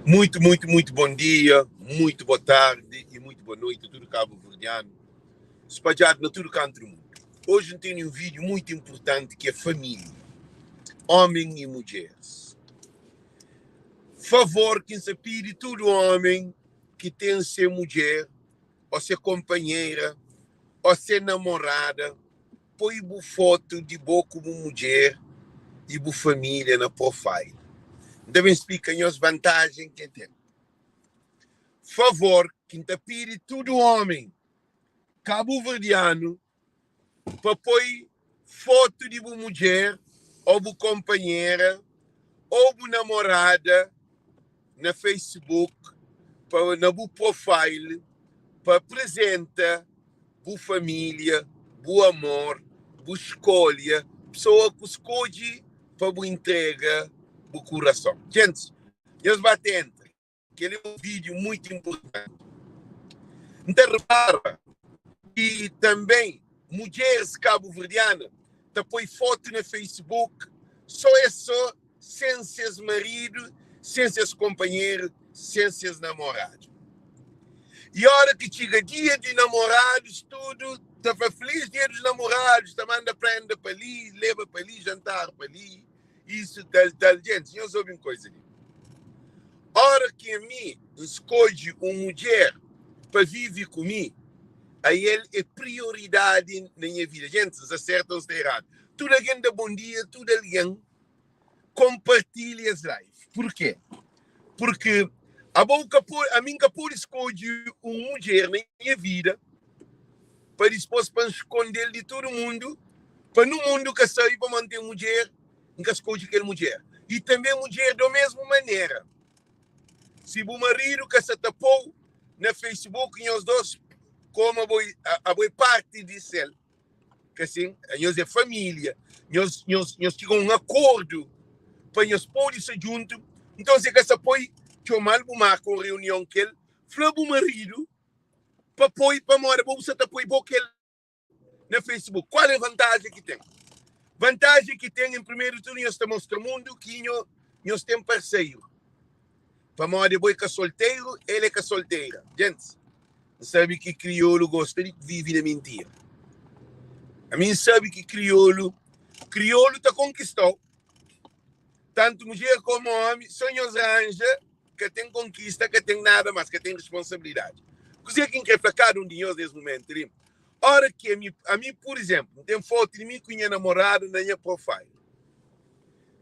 Muito, muito, muito bom dia, muito boa tarde e muito boa noite a tudo cabo-verdiano espalhado na tudo canto do mundo. Hoje eu tenho um vídeo muito importante que é família, homem e mulheres. Favor que se pede todo homem que tem ser mulher, ou ser companheira, ou ser namorada, põe bu foto de bo como mulher e bu família na profile. Também explica as vantagens que tem. Favor, que te pede todo homem cabo-verdiano para pôr foto de bu mulher ou bu companheira ou bu namorada na Facebook, pa, na bu profile, para apresenta bu família, bu amor, bu escolha, pessoa que escolhe para bu entrega bu coração. Gente, Deus bate entra. Aquele é um vídeo muito importante. Então repara que também mulheres cabo-verdianas te põe foto no Facebook, só é só sem seus maridos, sem seus companheiros, sem seus namorados. E hora que chega dia de namorados, tudo, tá feliz dia dos namorados, tá manda prenda para ali, leva para ali, jantar para ali, isso, tal, tal. Gente, nós ouvimos coisa ali. Hora que a mim escolhe uma mulher para viver comigo, aí ele é prioridade na minha vida. Gente, se acertam ou se errado. Tudo alguém dá bom dia, tudo alguém compartilha as lives. Por quê? Porque a, boca, a mim que por escolhe uma mulher na minha vida para depois para esconder de todo mundo, para no mundo que sai para manter mulher, nunca escolhe aquela mulher. E também mulher da mesma maneira. Se o marido que se tapou na Facebook, e os dois, como a boi, a, a boi parte de céu, que assim, nós é família, nós, nós, nós chegamos um acordo para nós poder ser junto. Então, se que se apoia, chamar o marco uma reunião que ele, fala o marido, para apoio, para morar, para você apoio, porque ele na Facebook. Qual é a vantagem que tem? Vantagem que tem, em primeiro turno, nós estamos mostrando mundo que nós, nós temos parceiro. Para morar, boi que é solteiro, ele é que é solteira. Gente, sabe que crioulo gosta de viver na mentira. A mim sabe que crioulo, crioulo tá conquistou. Tanto mulher como homem, sonhos arranja que tem conquista, que tem nada mais, que tem responsabilidade. Porque quem quer falar um de nós nesse momento, ali, hora que a mim, a mim, por exemplo, tem foto de mim com minha namorada na minha profile.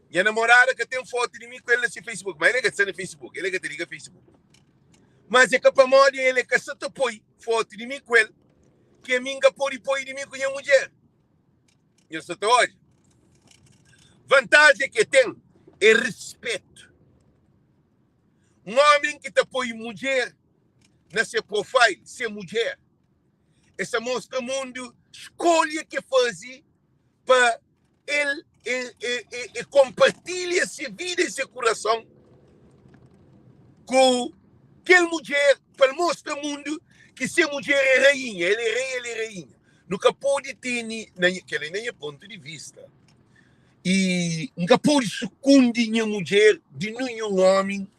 Minha namorada que tem foto de mim com ele no Facebook, mas ele é que está no Facebook, ele é que te liga Facebook. Mas é que para morrer ele é que se te põe foto de mim com ele, que a mim que pode pôr de mim com minha mulher. Eu só te olho. Vantagem que tem é respeito. Um homem que te põe mulher na seu profile, ser mulher, essa mostra mundo escolha que fazer para ele e, e, e, e compartilha sua vida e seu coração com aquela mulher para mostrar ao mundo que se mulher é rainha, ele é rei, ele é rainha. Nunca pode ter, nem, que ele nem é ponto de vista. E nunca pode esconder minha mulher de nenhum homem,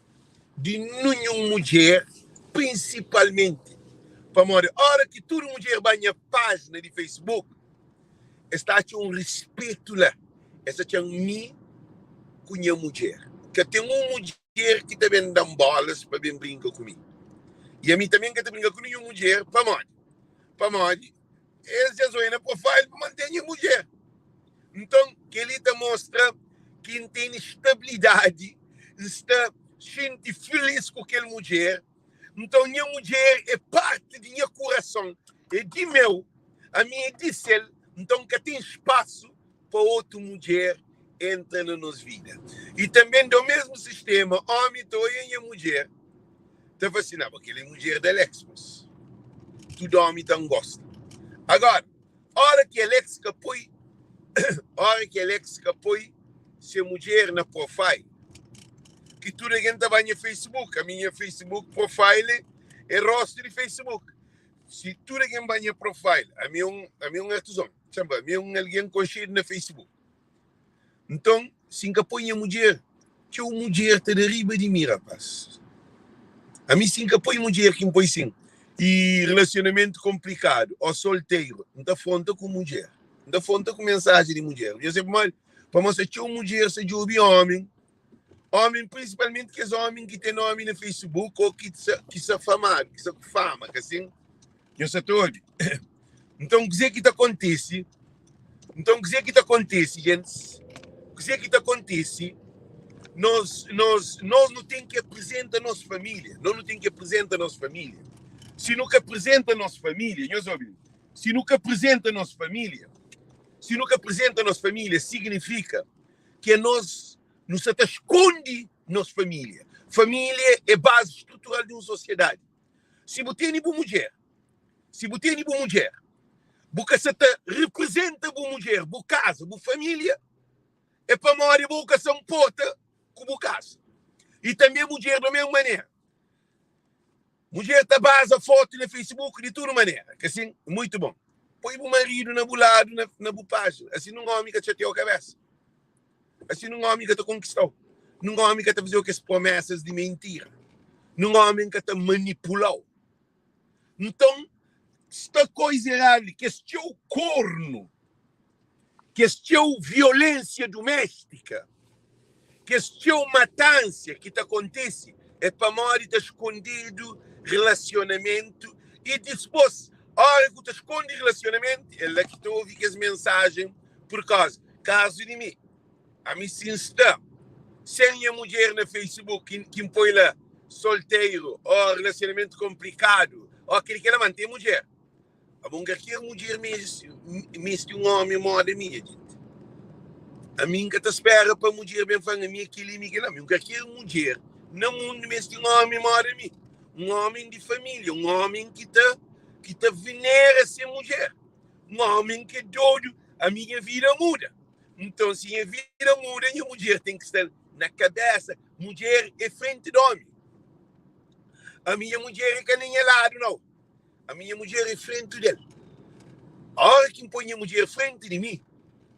de nenhuma mulher, principalmente. Para morrer. Hora que toda mulher vai na página de Facebook, está a um respeito lá. Essa tinha mim com minha mulher. Que tem uma mulher que também dá bolas para bem brincar comigo. E a mim também que brinca com nenhuma mulher, para morrer. Para morrer. Eles já zoam na profile para manter a mulher. Então, que ele te mostra que tem estabilidade, está sente feliz com aquela mulher. Então, minha mulher é parte de meu coração, é de meu, a minha é de céu. Então, que tem espaço para outra mulher entra na nossa vida. E também do mesmo sistema, homem e a mulher, está vacinado, porque ele é mulher da Alex, mas tudo homem tão gosta. Agora, hora que Alex que põe, hora que Alex que põe se mulher na profile, que tudo alguém tá no Facebook, a minha Facebook profile é rosto de Facebook. Se tudo alguém vai na profile, a minha um, a minha um artesão, chama, a minha um alguém conhecido na Facebook. Então, se nunca põe a mulher, que o mulher te derriba de mim, rapaz. Ami si N ka poi mudjer ki N poi sin. I relasionamentu konplikadu ô solteru, N ta fronta ku mudjer. N ta fronta ku mensajen di mudjer. Dja se pamodi? Pamodi sta txeu mudjer sta djobe ómi, ómi prinsipalmenti kes ómi ki ten nómi na Facebook ô ki ki sta famadu, ki sta ku fama, ka sin? Nhos sta ta obi? Nton kuzê ki ta kontise? Nton kuzê ki ta kontise, gentis? Kuzê ki ta kontise? Nos, nos, nos nu ten ki aprizenta nos família. Nos nu ten ki aprizenta nos família. Si nu ka aprizenta nos família, nhos obi, si nu ka aprizenta nos família, si nu ka aprizenta nos família, signifika ki nos nu sa ta skonde nos família. Família é bazi strutural di un sosiedadi. Si bu tene bu mudjer, si bu tene bu mudjer, bu ka sa ta reprezenta bu mudjer, bu kaza, bu família, é pamodi bo ka sa nporta ku bu kaza. I tanbe mudjer di mesmu manera. Mudjer ta baza fotu na Facebook di tudu manera, ka sin? Muitu bon. Poi bu maridu na bu ladu na, na bu pájina. Asi nun omi ka txatia-u kabesa. Asi nun omi ka ta konkista-u. Nun omi ka ta faze-u kes promesas di mentira. Nun omi ka ta manipula-u. Nton, sta koiza eradu li. Kes txeu kornu, kes txeu violensia duméstika, kes txeu matansia ki ta kontise é pamodi ta skondedu relasionamentu i dispôs óra ku ta skonde relasionamentu é la ki ta obi kes mensajen pur kauza kazu di mi Ami si N sta sen nha mudjer na Facebook ki N poi la solteiro ó relacionamento complicado ó kel kel-la, ma N ten mudjer. Abo N ka ker mudjer meste un omi moda mi, nha djenti. Ami N ka ta spera pa mudjer ben fla-m ami é kel-li, mi é kel-la. Mi N ka ker mudjer na mundu meste un omi moda mi. Un omi di família, un omi ki ta ki ta venera se mudjer. Un omi ki é dodu. Ami nha vida muda. Nton, si nha vida muda, nha mudjer ten ki sta na kabésa. Mudjer é frenti di ómi. Ami nha mudjer é ka na nha ladu, nau. Ami nha mudjer é frenti del. Óra ki N poi nha mudjer frenti di mi,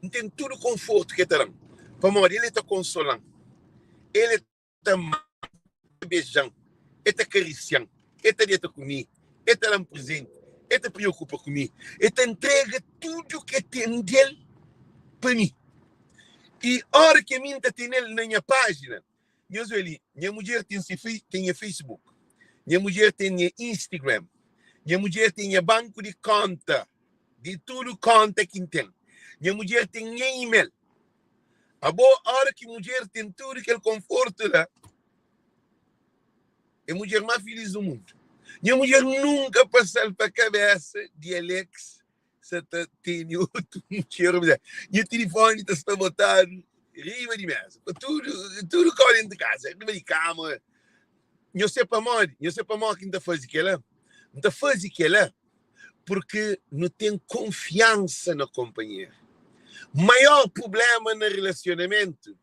N ten tudu konfortu ki el ta da-m, pamodi el é ta konsola-m, el é ta ama-m, el ta beja-m, el ta karisia-m, el ta deta ku mi, el ta da-m prezenti, el ta preokupa ku mi, el ta ntrega tudu ki el ten di el pa mi. I óra ki ami N ta tene-l na nha pájina, nhos odja li, nha mudjer ten se ten nha Facebook, nha mudjer ten nha Instagram, nha mudjer ten nha banku di kónta, di tudu kónta ki N ten, nha mudjer ten nha email. Abo, óra ki mudjer ten tudu kel konfortu la, é mudjer más filís du mundu. Nha mudjer nunka pasa-l pa kabésa di Alex sa ta tene otu mudjer. Nha tilifóni ta sta botadu riba di méza, pa tudu, tudu kau dentu di kaza, riba di kama. Nhos se pamodi? Nhos se pamodi ki N ta faze kel-la? N ta faze kel-la purki nu ten konfiansa na konpanheru. Maior prubléma na relasionamentu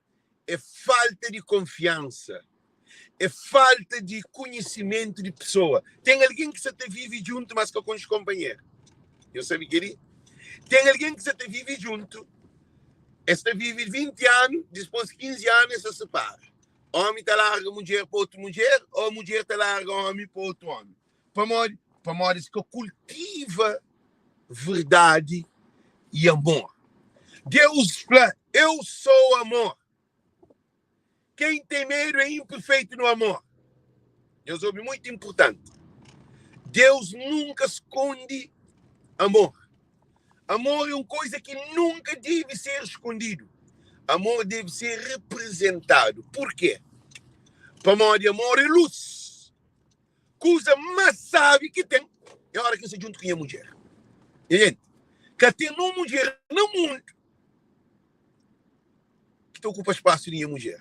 é falta di konfiansa, é falta di konhisimentu di pesoa. Ten algen ki sa ta vive djuntu, mas ka konxe konpanheru. Nhos sabe kel-li? Ten algen ki sa ta vive djuntu, es ta vive 20 anu, dipôs 15 anu es ta sipara. Ómi ta larga mudjer pa otu mudjer, ô mudjer ta larga ómi pa otu ómi. Pamodi? Pamodi es ka kultiva verdadi i amor. Deus fla, Eu sou amor. Quem tem medo é imperfeito no amor. Nhos obi, muito importante. Deus nunka skonde amor. Amor é un koisa ki nunka debe ser skondidu. Amor debe ser reprezentadu. Purkê? Pamodi amor é lus. Kuza más sábi ki ten é óra ki N sta djuntu ku nha mudjer. Nha jenti, ka ten un mudjer na mundu ki ta okupa spasu di nha mudjer.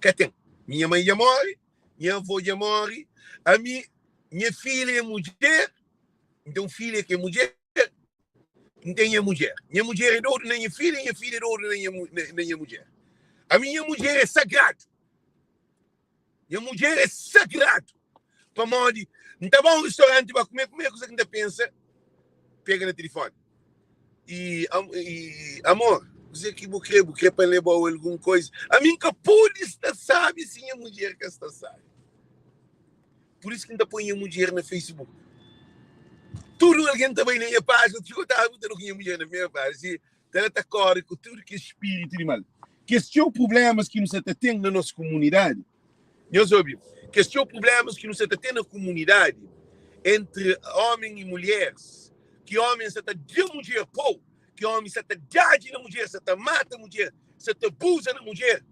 Ka ten. Minha mai dja móre, nha avó dja móre, ami, nha filha é mudjer, N ten un filha ki é mudjer, N ten nha mudjer. Nha mudjer é dodu na nha filha, nha filha é dodu na nha mudjer. Ami, nha mudjer é sagradu. Nha mudjer é sagradu. Pamodi N ta ba un restauranti ba kume, primeru kuza ki N ta pensa, pega na tilifoni. I, i amor, kuzê ki bu krê? Bu krê pa N leba-u algun koza? Ami N ka pode sta sábi si nha mudjer ka sta sábi. Pur isu ki N ta poi nha mudjer na Facebook. Tudu algen ta bai na nha pájina, txeu ta bu ta da ku nha mudjer na primeru pájina. Si ta ta kóre ku tudu kes spiritu di mal. Kes txeu prublémas ki nu sa ta ten na nos kumunidadi, nhos obi, kes txeu prublémas ki nu sa ta ten na kumunidadi entri ómen i mulheris, ki ómen sa ta da mudjer pau, ki ómi sa ta dadji na mudjer, sa ta mata mudjer, sa ta abuza na mudjer,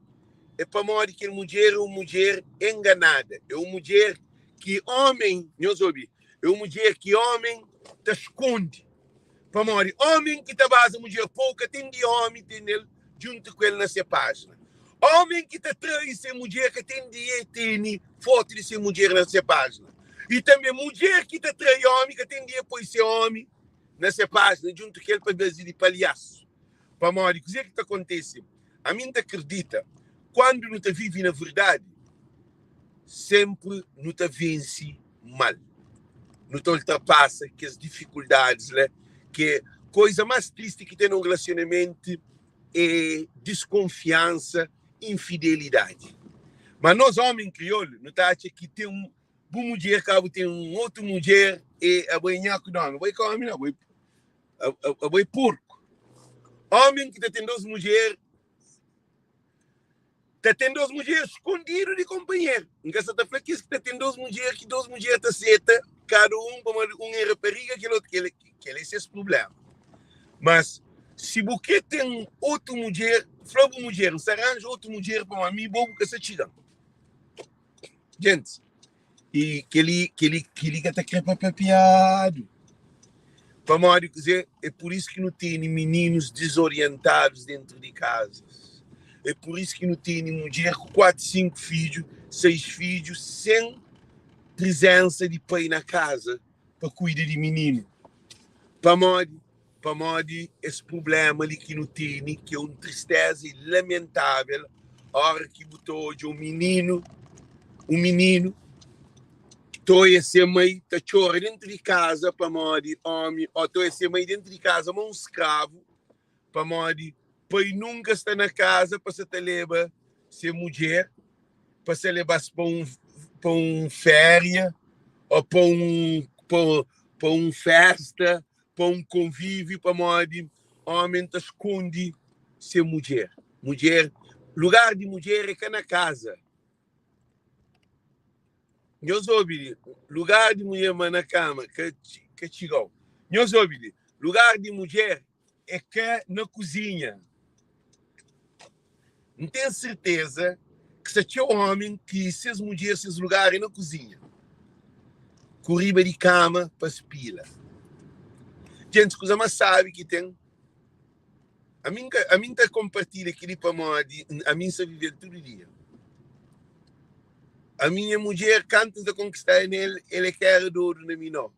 é pamodi kel mudjer é un mudjer enganada, é un mudjer ki ómi, nhos obi, é un mudjer ki ómi ta skonde. Pamodi ómi ki ta baza mudjer pou ka ten di ómi tene-l djuntu ku el na se pájina. Ómi ki ta trai se mudjer ka ten di e tene fotu di se mudjer na se pájina. I tanbe mudjer ki ta trai ómi ka ten di e poi se ómi na se pájina djuntu ku el pa baze di palhasu. Pamodi kuzê ki ta kontese? Ami N ta kridita, kuandu nu ta vive na verdadi, sénpri nu ta vense mal. Nu ta ultrapasa kes difikuldadis la, ki é koza más tristi ki ten na un relasionamentu é diskonfiansa, infidelidadi. Má nos ómi kriolu, nu ta atxa ki ten un bu mudjer ka bu ten un otu mudjer e abo é nhaku di ómi. Abo é ka ómi nau, abo é Abo é porku. Ómi ki ta ten dos mudjer, ta ten dos mudjer skondidu di konpanheru. N ka sa ta fla kes ki ta ten dos mudjer, ki dos mudjer ta seta kada un, pamodi un é rapariga, kel otu kel kel é ses prubléma. Mas si bu kre ten otu mudjer, fla bu mudjer, N sta ranja otu mudjer pamodi mi bo bu ka sta txiga-m. Gentis, I kel-li, kel-li, kel-li ka ta krê pa papiadu. Pamodi kuzê? É pur isu ki nu tene mininus dizorientadus dentru di kazas. É pur isu ki nu tene mudjer ku 4, 5 fidju, 6 fidju, sen prizénsa di pai na kaza pa kuida di mininu. Pamodi? Pamodi es prubléma li ki nu tene, ki é un tristéza i lamentável, óra ki bu ta odja un mininu, un mininu ta oia se mai ta txora déntu di kaza pamodi ómi, ô ta oia se mai déntu di kaza ma un skravu, pamodi pai nunka sta na kaza pa sa ta leba se mudjer pa sa leba-s pa un pa un féria ô pa un pa un fésta. Pa un konvíviu pamodi ómi ta skonde se mudjer. Mudjer, lugar di mudjer é ka na kaza. Nhos obi li, lugar di mudjer ma na kama ka ka txigau. Nhos obi li, lugar di mudjer é ka na kuzinha. N ten serteza ki sta txeu ómi ki ses mudjer, ses lugar é na kuzinha, ku riba di kama pa spila. Gentis, kuza más sábi ki ten, ami N ka, ami N ta konpartilha kel-li pamodi ami N sta vive-l tudu dia. Ami nha mudjer, kantu N ta konkistaba el, el é ka éra dodu na mi, nau.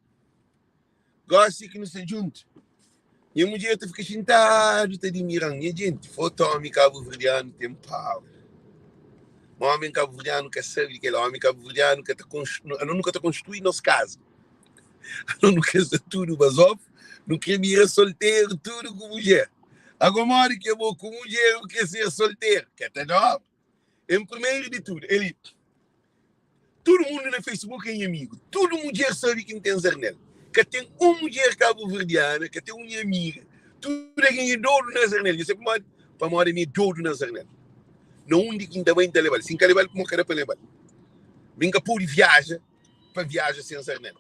Gósi ki nu sta djuntu, nha mudjer ta fika xintadu ta dimira-m. Nha jenti, fotu ómi kabuverdianu ten power. Ma ómi kabuverdianu ka sabe di kel-la. Ómi kabuverdianu ka ta anu nu ka ta konstrui nos kaza. Anu nu krê sta tudu bazofu, nu krê bira solteru tudu ku mudjer. Agó modi ki abo ku mudjer bu krê ser solteru? Ka ta dobra. Em primeru di tudu, el Tudu mundu na Facebook é nha amigu. Tudu mudjer sabe ki N ten Zarnel. Ka ten un mudjer kabuverdiana, ka ten un nha amiga. Tudu algen é dodu na Zarnel. Nha sabe pamodi? Pamodi ami é dodu na Zarnel. Na undi ki N ta bai, N ta leba-l. Si N ka leba-l, pamodi ka da pa leba-l? Mi N ka pode viaja pa viaja sen Zarnel.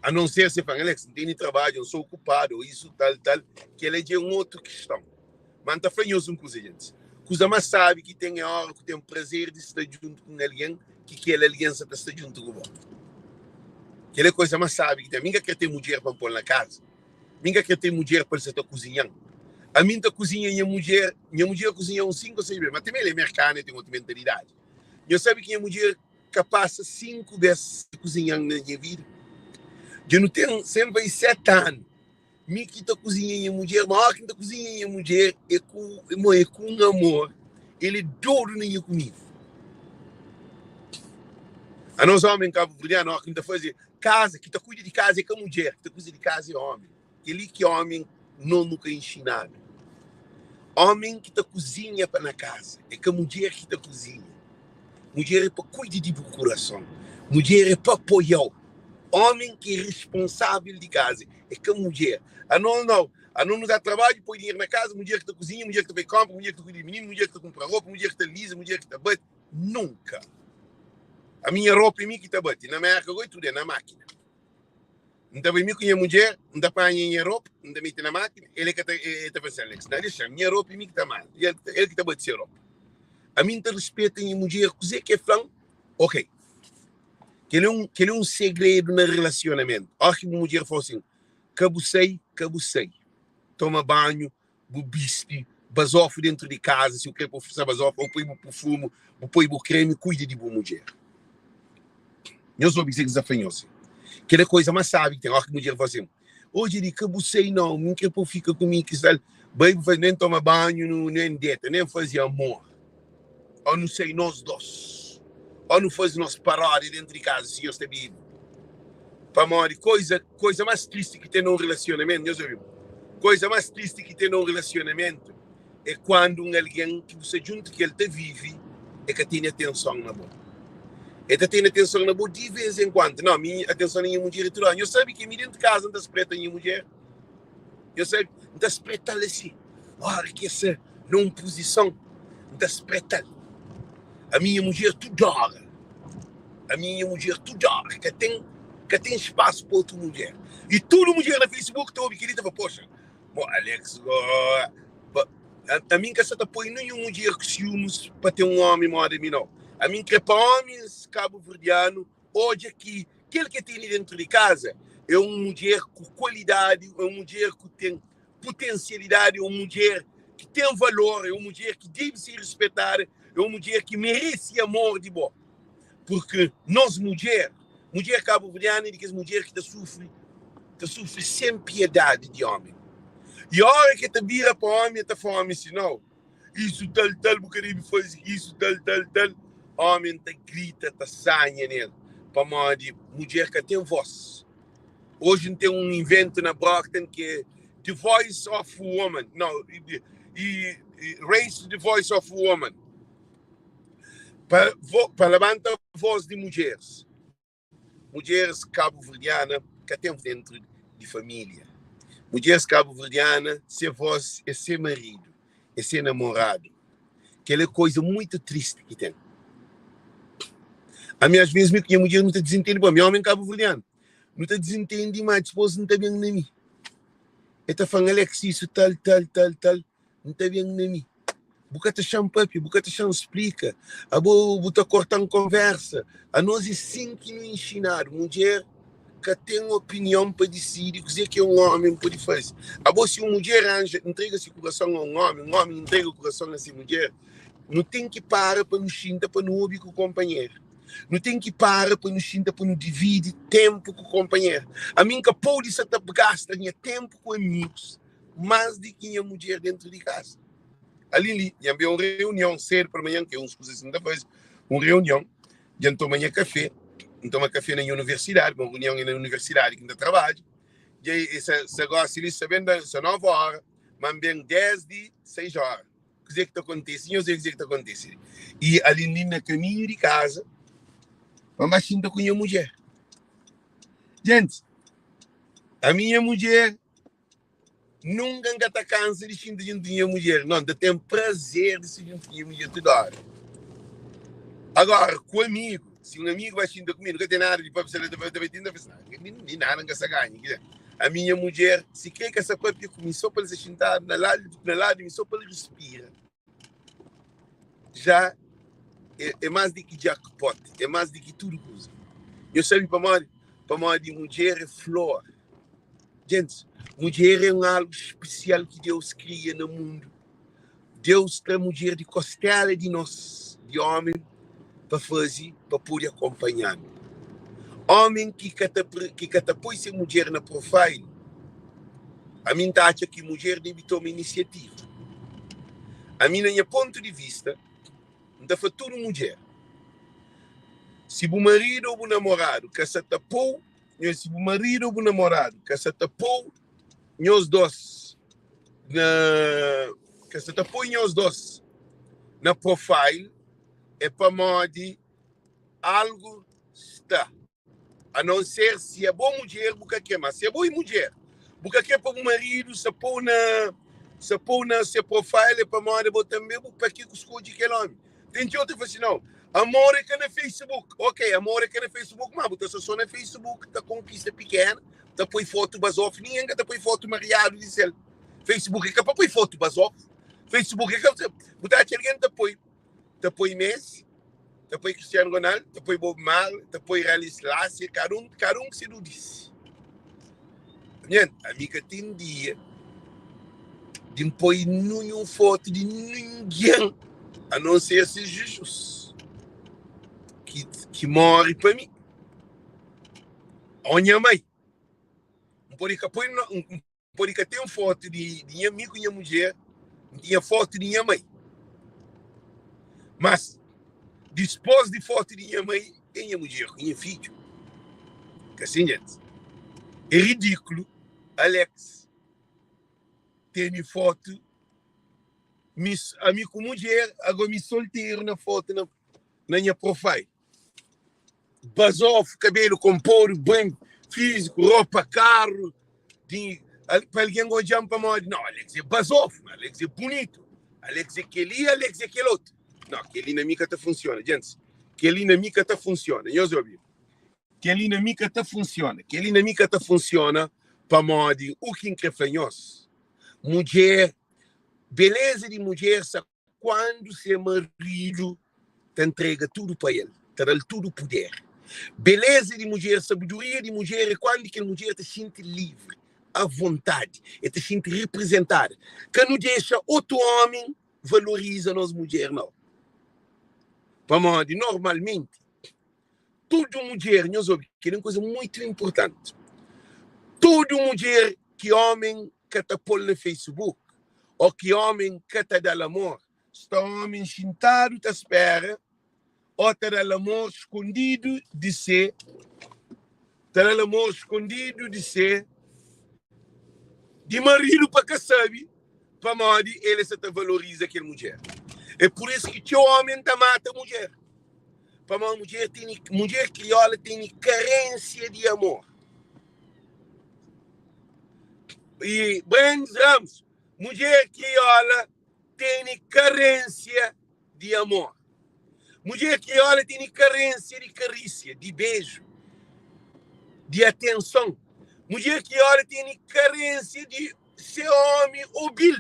A non ser se fla-m, Alex, N tene trabadju, N sta okupadu, ô isu, tal, tal. Kel-la dja é un otu kiston. Má N ta fla nhos un kuza, gentis, kuza más sábi ki ten é óra ku ten prazer di sta djuntu ku un algen ki kel algen sa ta sta djuntu ku bo. Kel é kuza más sábi ki ten. Mi N ka krê ten mudjer pa N pô-l na kaza. Mi N ka krê ten mudjer pa el sa ta kuzinha-m. Ami N ta kuzinha nha mudjer, nha mudjer kuzinha uns 5 ô 6 bês, má tanbê el é merkana, el ten otu mentalidadi. Nhos sabe ki nha mudjer ka pasa 5 bês ta kuzinha-m na nha vida? Dja nu ten sen bai 7 anu. Mi ki ta kuzinha nha mudjer, ma óra ki N ta kuzinha nha mudjer é ku, mo é ku un amor, el é dodu na nha kumida. Anos ómi en kabuverdianu, óra ki N ta faze kaza, ki ta kuida di kaza é ka mudjer, ki ta kuida di kaza é ómi. Kel-li ki ómi nos nu ka inxinadu. Ómi ki ta kuzinha pa na kaza, é ka mudjer ki ta kuzinha. Mudjer é pa kuida di bu kurason. Mudjer é pa apoia-u. Ómi ki é responsável di kaza é ka mudjer. Anos nau. Anos nu da trabadju, poi dinheru na kaza, mudjer ki ta kuzinha, mudjer ki ta bai konpra, mudjer ki ta kuida di mininu, mudjer ki ta kunpra ropa, mudjer ki ta liza, mudjer ki ta bati. Nunka! Ami nha ropa é mi ki ta bati. Na Mérka goi tudu é na mákina. N ta bai mi ku nha mudjer, N ta panha nha ropa, N ta mete na mákina, el é ka ta, el ta fla sin, Alex, na dexa-m, nha ropa é mi ki ta manda, el, el ki ta bati se ropa. Ami N ta rispeta nha mudjer, kuzê ki el fla-m, ok. Kel é un, kel é un segredu na relasionamentu. Óras ki bu mudjer fla-u sin, ka bu sai, ka bu sai. Toma banhu, bu bisti bazofu dentru di kaza, si bu kre pa sta bazofu, ô poi bu purfumu, bu poi bu kremi, kuida di bu mudjer. Nhos obi kuzê ki N sta fla nhos. Kel é koza más sábi ki ten. Óras ki mudjer fla sin, Odja li, ka bu sai nau, mi N kre pa bu fika ku mi, ki sal bai bu faze, nen toma banhu, nu nen deta, nen faze amor. Ô nu sai nos dos, ô nu faze nos paródia dentru di kaza, si nhos ta bebe. Pamodi koza, koza más tristi ki ten na un relasionamentu, nhos obi-m, koza más tristi ki ten na un relasionamentu é kuandu un algen ki bu sta djuntu ku el ta vive, el ka tene atenson na bo. El ta tene atenson na bo di vês en kuandu. Nau, mi atenson na nha mudjer é tudu óra. Nhos sabe ki mi déntu kaza N ta spreta nha mudjer? Nhos sabe? N ta spreta-l asi, óra ki el sta na un puzison, N ta spreta-l. Ami nha mudjer tudu óra. Ami nha mudjer tudu óra. Ka ten, ka ten spasu pa otu mudjer. I tudu mudjer na Facebook ta obi kel-li ta fla, Poxa, bo Alex go. Ami N ka sa ta poi ninhun mudjer ku siumis pa ten un ómi móda mi, nau. Ami N kre pa ómis kabuverdianu odja ki kel ki el tene déntu di kaza é un mudjer ku kualidadi, é un mudjer ku ten putensialidadi, é un mudjer ki ten valor, é un mudjer ki debe ser rispetada, é un mudjer ki merese amor di bo. Purki nos mudjer, mudjer kabuverdiana é di kes mudjer ki ta sufri, ta sufri sen piedadi di ómi. I óra ki el ta bira pa ómi, el ta fla ómi si, Nau, isu tal, tal, bu ka debe faze isu tal, tal, tal. Ómi ta grita, ta sanha nel, pamodi mudjer ka ten vós. Oji N ten un inventu na Brockton ki é The Voice of Woman, no, e, e Raise the Voice of Woman, pa, vo, pa labanta voz di mudjeres. Mudjeres kabuverdiana ka ten dentru di família. Mudjeres kabuverdiana, se voz é se maridu, é se namoradu. Kel é koza muitu tristi ki ten. Ami, às vezes, mi ku nha mudjer nu ta dizintende, bo, ami é omi kabuverdianu. Nu ta dizintende, ma dipôs N ta ben na mi. El ta fla-m, Alex, isu tal, tal, tal, tal. N ta ben na mi. Bu ka ta xa-m papia, bu ka ta xa-m splika. Abo bu ta korta-m konversa. Anos é sin ki nu inxinadu. Mudjer ka ten opinion pa disidi kuzê ki un ómi pode faze. Abo si un mudjer ranja, ntrega se kurason a un ómi, un ómi ntrega kurason a se mudjer, nu ten ki para pa nu xinta pa nu obi ku konpanheru. Nu ten ki para pa nu xinta pa nu dividi ténpu ku konpanheru. Ami N ka pode sa ta gasta nha ténpu ku amigus más di ki nha mudjer déntu di kaza. Ali li, dja N ben un reunion sédu palmanhan, ki é uns kuzas ki N ta faze, un reunion, dja N toma nha kafé, N toma kafé na nha universidadi, ma reunion é na universidadi ki N ta trabadja, dja sa gósi li sa ben da sa 9 óra, ma N ben désdi 6 óra. Kuzê ki ta kontise? Nhos vê kuzê ki ta kontise. I ali li na kaminhu di kaza, pa N ba xinta ku nha mudjer. Gentis, ami nha mudjer, nunka N ka ta kansa di xinta djuntu di nha mudjer. Nau, N ta ten prazer di sta djuntu di nha mudjer tudu óra. Agora, ku amigu, si un amigu ba xinta ku mi, nu ka ten nada di papia, ta papia, ta papia, ta papia, mi nada N ka sta ganha. Ami nha mudjer, si kre ka sta papia ku mi, so pa el sta xintadu na ladu na ladu di mi, so pa el respira, já é, é más di ki jackpot, é más di ki tudu kuza. Nhos sabe pamodi? Pamodi mudjer é flor. Gentis, mudjer é un algu spesial ki Deus kria na mundu. Deus tra mudjer di kostela di nos, di ómi, pa faze, pa pode akonpanha-nu. Ómi ki ka ta ki ka ta poi se mudjer na profile, ami N ta atxa ki mudjer debe toma inisiativa. Ami na nha pontu di vista, N ta fla tudu mudjer, si bu maridu ô bu namoradu ka sa ta pô-u, si bu maridu ô bu namoradu ka sa ta pô-u nhos dos na ka sa ta poi nhos dos na profile é pamodi. Algu sta. A non ser si abo mudjer bu ka kre. Ma si abo e mudjer, bu ka kre pa bu maridu sa pou na sa pou na se profile é pamodi abo tanbe bu pa ke ku skodje kel omi. Tem txeu ta fla si nau, amor é ka na Facebook. Ok, amor é ka na Facebook, ma bu ta sta so na Facebook ta konkista pikena, ta poi fotu bazofu, ningen ka ta poi fotu mariadu di sel. Facebook é ka pa poi fotu bazofu. Facebook é ka bu ta atxa algen ta poi ta poi Messi, ta poi Cristiano Ronaldo, ta poi Bob Marley, ta poi Haile Selassie, kada un, kada un ku se dudisi. Nha, ami ka ten dia di N poi ninhun fotu di ningen a non ser se Jesus ki, ki móre pa mi ô nha mai. N pode ka poi, N pode ka ten fotu di, di nha mi ku nha mudjer, N tinha fotu di nha mai. Mas, dispôs di fotu di nha mai, é nha mudjer ku nha fidju. Ka sin, djenti? É ridíkulu Alex tene fotu mi, ami ku mudjer, ago mi solteru na fotu na, na nha profile. Bazofu, kabelu konpodu, ben fiziku, ropa karu, di pa algen odja-m pamodi, nau, Alex é bazofu, Alex é bunitu, Alex é kel-li, Alex é kel otu. Nau, kel-li na mi ka ta funsiona, djentis. Kel-li na mi ka ta funsiona. Nhos obi, kel-li na mi ka ta funsiona. Kel-li na mi ka ta funsiona pamodi u ki N kre fla nhos, mudjer, beleza di mudjer sa Kuandu se maridu ta ntrega tudu pa el, ta da-l tudu puder. Beleza di mudjer, sabedoria di mudjer é kuandu kel mudjer ta xinti livri, avontadi, el ta xinti reprezentada. Ka nu dexa otu ómi valoriza nos mudjer, nau. Pamodi normalmenti tudu mudjer, nhos obi, kel-li é un kuza mutu inportanti, tudu mudjer ki ómi ka ta pô-l na Facebook ô ki ómi ka ta da-l amor, sta ómi xintadu ta spera ô ta da-l amor skondidu di se ta da-l amor skondidu di se di maridu pa ka sabe pamodi el sta ta valoriza kel mudjer. É pur isu ki txeu ómi ta mata mudjer. Pamodi mudjer tene mudjer kriola tene karensia di amor. E Brandes Ramos, mudjer kriola tene karensia di amor. Mudjer kriola tene karensia di karisia, di beju, di atenson. Mudjer kriola tene karensia di se omi obi-l,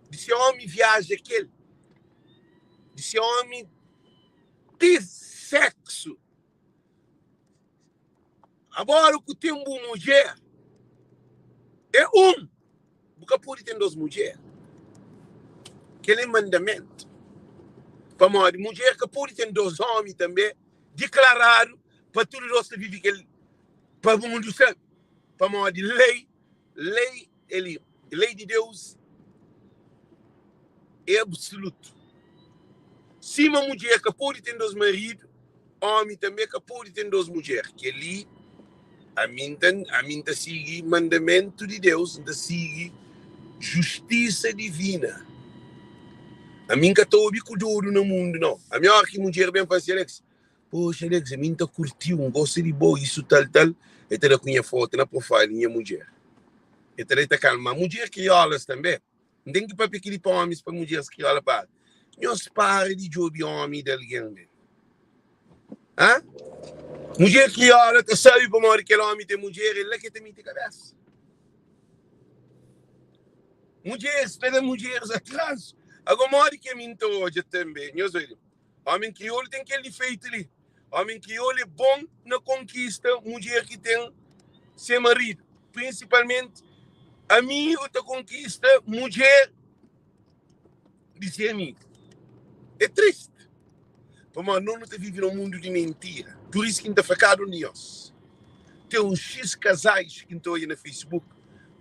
di se omi viaja kel. Di se omi ti seksu. Agora ku ten bu mudjer é un, bu ka pode ten dos mudjer. Kel é mandamentu. Pamodi mudjer ka pode ten dos omi tanbe diklaradu pa tudu dos ta vive kel pa mundu sabe. Pamodi lei, lei Eli, lei di Deus é absolutu. Sima mudjer ka pode ten dos maridu, ómi tanbê ka pode ten dos mudjer. Kel-li, ami N ta, ami N ta sigi mandamentu di Deus, N ta sigi justisa divina. Ami N ka ta obi ku dodu na mundu, nau. Ami óra ki mudjer ben fla si, Alex, Poxa Alex, ami nta curtiu, ngosta di bo, isso tal tal, e ta da ku nha foto na profile nha mudjer. E ta da e ta calma. Ma mudjer criolas tambe, ntem ki papia kili pa homis pa mudjeres criola para. Nhos para di djobi homi di alguém be. Ha? Mudjer criola ta sabi pamodi kel homi tem mudjer, é la ke ta miti cabeça. Mudjeres ta da mudjeres atraso. Agora modi ki ami nta odja tambe, nhos odja. Homi kriolu ten kel difeitu li. Homi kriolu é bon na konkista mudjer ki ten se maridu. Prinsipalmenti amigu ta konkista mudjer di se amigu. É tristi pamodi nos nu ta vive na un mundu di mintira. Pur isu ki N ta fla kada un di nhos, ten uns xis kazais ki N ta odja na Facebook,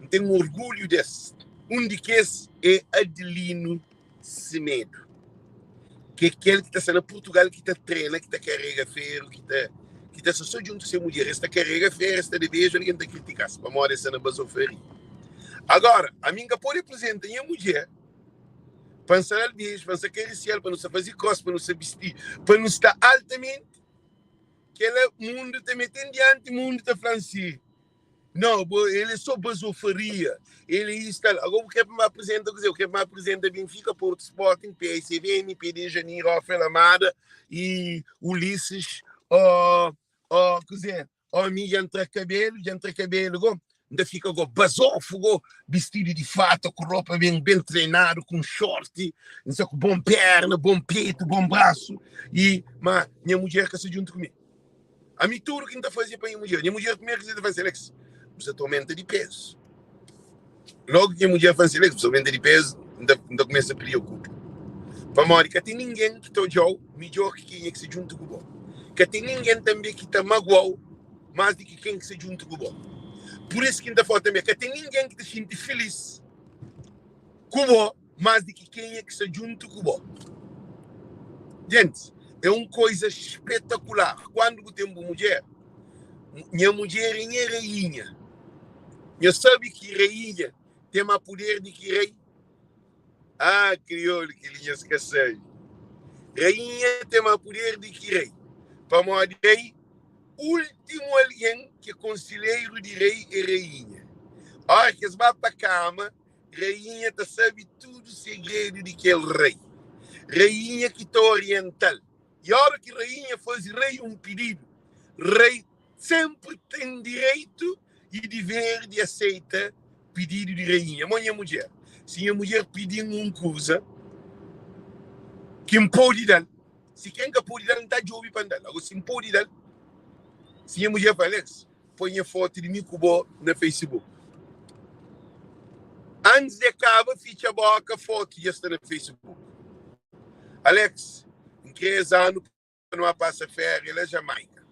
N ten orgulhu des. Un di kes é Adelino Semedo, ki é kel ki ta sta na Purtugal, ki ta trena, ki ta karega feru, ki ta ki ta sta so djuntu ku se mudjer. Es ta karega feru, es ta da beju, algen ta kritika-s pamodi es sta na bazofaria. Agora, ami N ka pode aprizenta nha mudjer. Pa N sta da-l beju, pa N sta karisia-l, pa nu sta faze kos, pa nu sta bisti, pa nu sta altamenti. Kela mundu ta mete-m dianti, mundu ta fla-m si, Nau, bo, el é sô bazofaria, el é isu, tal. Agora bu kre pa N ba aprizenta kuzê? Bu kre pa N ba aprizenta Benfica, Porto, Sporting, PSV, MP de Janeiro, Rafael Amada y Ulisses, ó, ó, kuzê? Ó, mi dja N tra kabelu, dja N tra kabelu go, N ta fika go bazofu go, bistidu di fatu, ku ropa ben, ben trenadu, ku un shorti, N sta ku bon perna, bon petu, bon brasu, y ma nha mudjer ka sta djuntu ku mi. Ami tudu ki N ta faze é pa nha mudjer. Nha mudjer primeru ki ta fla-m, Alex, bu sta ta omenta di pezu. Logu ki nha mudjer fla-m, Alex, bu sta omenta di pezu, N ta kumesa priokupa. Pamodi ka ten ningen ki ta odja-u midjór ki kenha ki sta djuntu ku bo. Ka ten ningen tanbê ki ta magua-u más di ki ken ki sta djuntu ku bo. Pur isu ki N ta fla-u tanbê, ka ten ningen ki ta xinti filís ku bo más di ki kenha ki sta djuntu ku bo. Gentis, é un koiza spetakular kuandu bu ten bu mudjer. Nha mudjer é nha rainha. Nha sabe ki rainha ten má puder di ki rei? Ah, kriolu, kel-li nhos ka sabe. Rainha ten má puder di ki rei, pamodi rei últimu algen ki é konselheru di rei é rainha. Óras ki es ba pa kama, Rainha ta sabe tudu segredu di kel rei. Rainha ki ta orienta-l. I óra ki rainha faze rei un pididu, rei sénpri ten direitu i diver di aseita pididu di rainha. Má nha mudjer, si nha mudjer pidi-m un kuza ki N pode da-l, si ken ka pode da-l, N ta djobe pa N da-l. Agora, si N pode da-l, si nha mudjer fla, Alex, Poi nha foto di mi ku bo na Facebook. Antis di kaba fitxa boka foto dja sta na Facebook. Alex, N kre es anu pa nu ba pasa féria la Jamaika.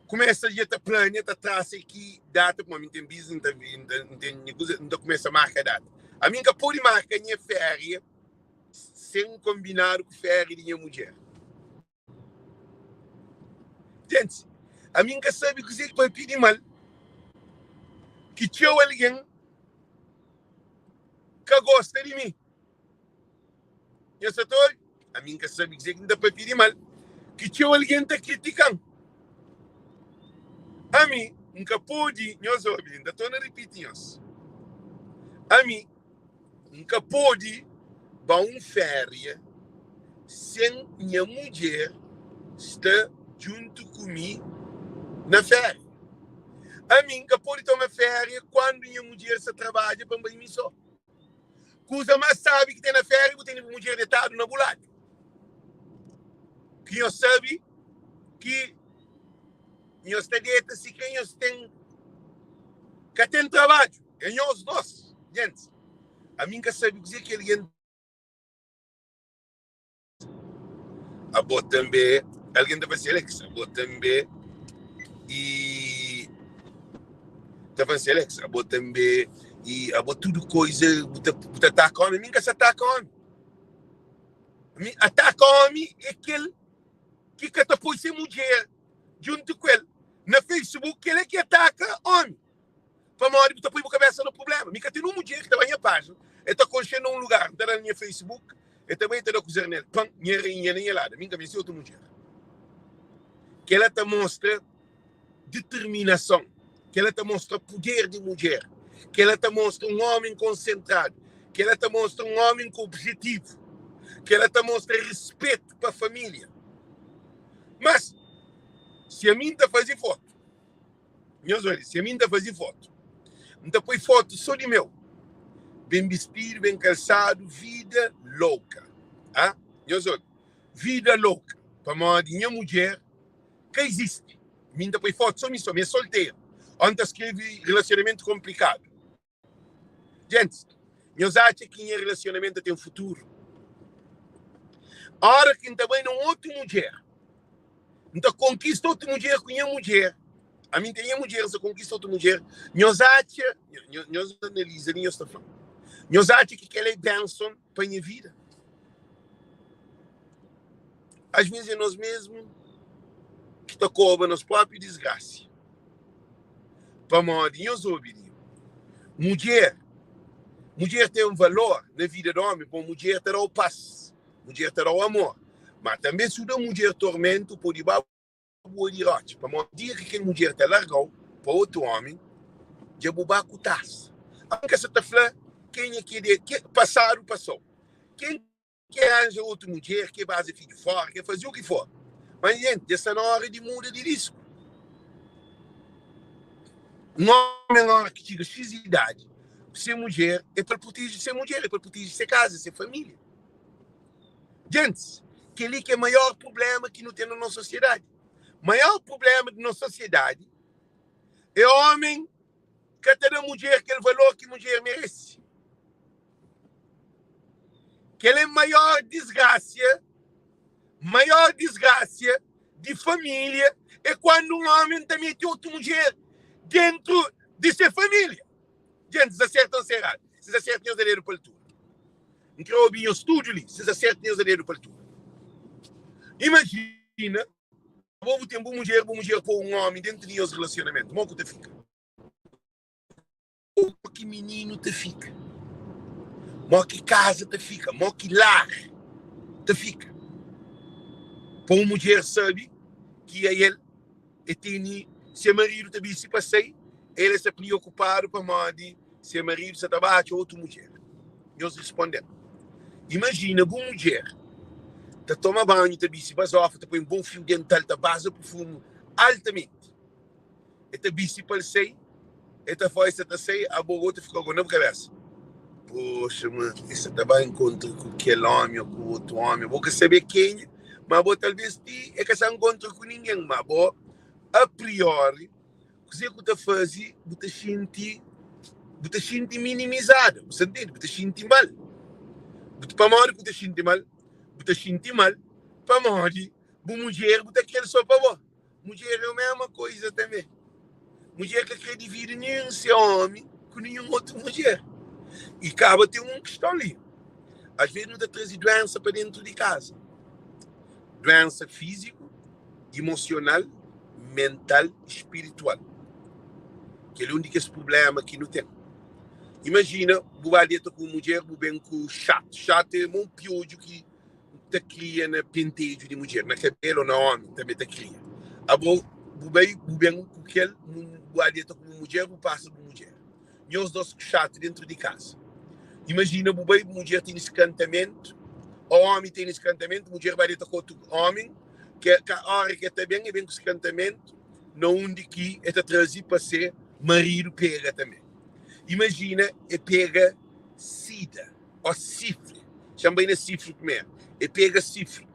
Kumesa dja ta plania, ta trasa ki data, pamodi mi N ten business, N ten nha kuza, N ta kumesa marka data. Ami N ka pode marka nha féria sen konbinadu ku féria di nha mudjer. Gentis, ami N ka sabe kuzê ki papia di mal ki txeu algen ka gosta di mi. Nhos sa ta obi? Ami N ka sabe kuzê ki N ta papia di mal ki txeu algen ta kritika-m. Ami N ka pode, nhos obi, N ta torna ripiti nhos. Ami N ka pode ba un féria sen nha mudjer sta djuntu ku mi na féria. Ami N ka pode toma féria kuandu nha mudjer sta trabadja pa N bai mi so. Kuza más sábi ki ten na féria, bu tene bu mudjer detadu na bu ladu. Ki nhos sabe ki nhos ta deta sikre nhos ten ka ten trabadju. É nhos dos. Gentis, ami N ka sabe kuzê ki algen. Abo tanbê. Algen ta fla si, Alex, abo tanbê. I ta fla si, Alex, abo tanbê. I abo tudu koiza bu ta, bu ta ataka ómi. Ami N ka sa ataka ómi. Ami, ataka ómi é kel ki ka ta poi se mudjer djuntu ku el na Facebook. Kel-la ki ataka ómi. Pamodi bu ta poi bu kabesa na prublema. Mi ka ten un mudjer ki ta ba nha pajina, el ta konxe na un lugar, N ta da-l nha Facebook, el ta bai el ta da kuzer nel, pan, nha rainha na nha ladu. Mi N ka meste otu mudjer. Kel-la ta mostra diterminason, kel-la ta mostra puder di mudjer, kel-la ta mostra un ómi konsentradu, kel-la ta mostra un ómi ku obijetivu, kel-la ta mostra respetu pa família. Mas, si ami N ta faze fotu, Nhos odja, si ami N ta faze fotu, N ta poi fotu so di meu, ben bistidu, ben kalsadu, vida louka. Ha? Nhos odja, vida louka, pamodi nha mudjer ka izisti. Mi N ta poi fotu so mi so, mi é solteru. Ô N ta skrebe relasionamentu konplikadu. Gentis, nhos atxa ki nha relasionamentu ta ten futuru? Óra ki N ta bai na un otu mudjer, N ta konkista otu mudjer ku nha mudjer. Ami N ten nha mudjer, N sta konkista otu mudjer. Nhos atxa, nhos analiza li, nhos ta fla, nhos atxa ki kel-la é benson pa nha vida? Às vezes é nos mesmu ki ta koba nos própi disgrasa. Pamodi, nhos obi li, mudjer. Mudjer ten valor na vida di ómi, pamodi mudjer ta da-u pas, mudjer ta da-u amor. Má tanbê, si bu da mudjer tormentu, pode ba bua di rótxa. Pamodi dia ki kel mudjer ta larga-u pa otu ómi, dja bu ba ku tasa. Ami ka sa ta fla kenha ki é di pasadu pasau. Ken Ke ranja otu mudjer, ke baza fidju fora, ke faze u ki for. Mas jenti, dja sta na ora di muda di disku. Un omi na ora ki txiga xis idadi ku se mudjer, é pa el proteje se mudjer, é pa el proteje se kaza, se familia. Gentis, kel-li ki é maior prublema ki nu ten na nos sosiedadi. Maior prublema di nos sosiedadi é omi ka ta da mudjer kel valor ki mudjer merese. Kel é maior disgrasia, maior disgrasia di familia é kuandu un omi ta mete otu mudjer dentru di se familia. Gentis, aserta o nsa eradu? Si nsa sertu, nhos da dedu pa altura. N kre obi nhos tudu li, si nsa sertu, nhos da dedu pa altura. Imajina, abo bu ten bu mudjer, bu mudjer poi un omi dentru di nhos relasionamentu, mo ku ta fika? Mo ki mininu ta fika? Mo ki kaza ta fika? Mo ki lar ta fika? Pa un mudjer sabe ki ael e tene se maridu ta bisti pa sai, el e sta priokupadu pamodi se maridu sa ta ba atxa otu mudjer. Nhos risponde-m, Imajina bu mudjer ta toma banhu, ta bisti bazofa, ta poi un bon fiu dental, ta baza purfumu altamenti. E ta bisti pa el sai, e ta fla, e sa ta sai, abo go ta fika go na bu kabesa. Poxa, ma e sa ta ba enkontra ku kel omi o ku otu omi, bo ka sabe kenha, ma bo talves ti e ka sa nkontra ku ningen, ma bo a priori kuze ku ta faze bu ta xinti bu ta xinti minimizada, bu sa ntende? Bu ta xinti mal. Bu ta pamodi ku ta xinti mal? Bu ta xinti mal pamodi bu mudjer bu ta kre-l so pa bo. Mudjer é mesma coisa também. Mudjer ka kre dividi ninhun se omi ku ninhun otu mudjer. E kaba ten un kiston li. Às vezes nu ta traze duensa pa dentu di kaza. Duensa físiku, emosional, mental e spiritual. Kel é un di kes prublema ki nu ten. Imajina bu ba deta ku un mudjer, bu ben ku xatu. Xatu é mo piodju ki ta kria na pentedju di mudjer, na kabelu ou na omi tanbe ta kria. Abo bu bai bu ben ku kel bu ba deta ku bu mudjer, bu pasa bu mudjer. Nhos dos ku xatu dentru di kasa. Imajina bu bai bu mudjer tene skantamentu ou omi tene skantamentu, mudjer ba deta ku otu omi, ke ka ora ke ta ben e ben ku skantamentu na undi ki e ta traze pa se maridu pega tanbe. Imajina e pega sida. Ó sifri, xa-m bai na sifri primeru. E pega sifri,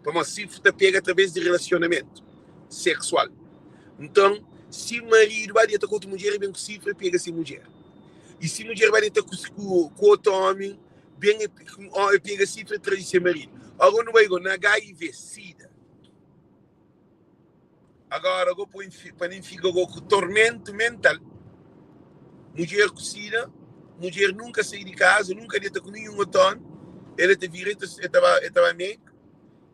pamodi sifri ta pega através di relasionamentu seksual. Nton, si maridu ba deta ku otu mudjer, e ben ku sifri, e pega se mudjer. I si mudjer ba deta ku, ku, ku otu omi, ben e, e pega sifri, e traze se maridu. Agora nu bai go na HIV, sida. Agora go poi pa nin fika go ku tormentu mental. Mudjer ku sida, mudjer nunka sai di kaza, nunka deta ku ninhun otu omi, el ta vira, el ta ba, el ta ba médiku,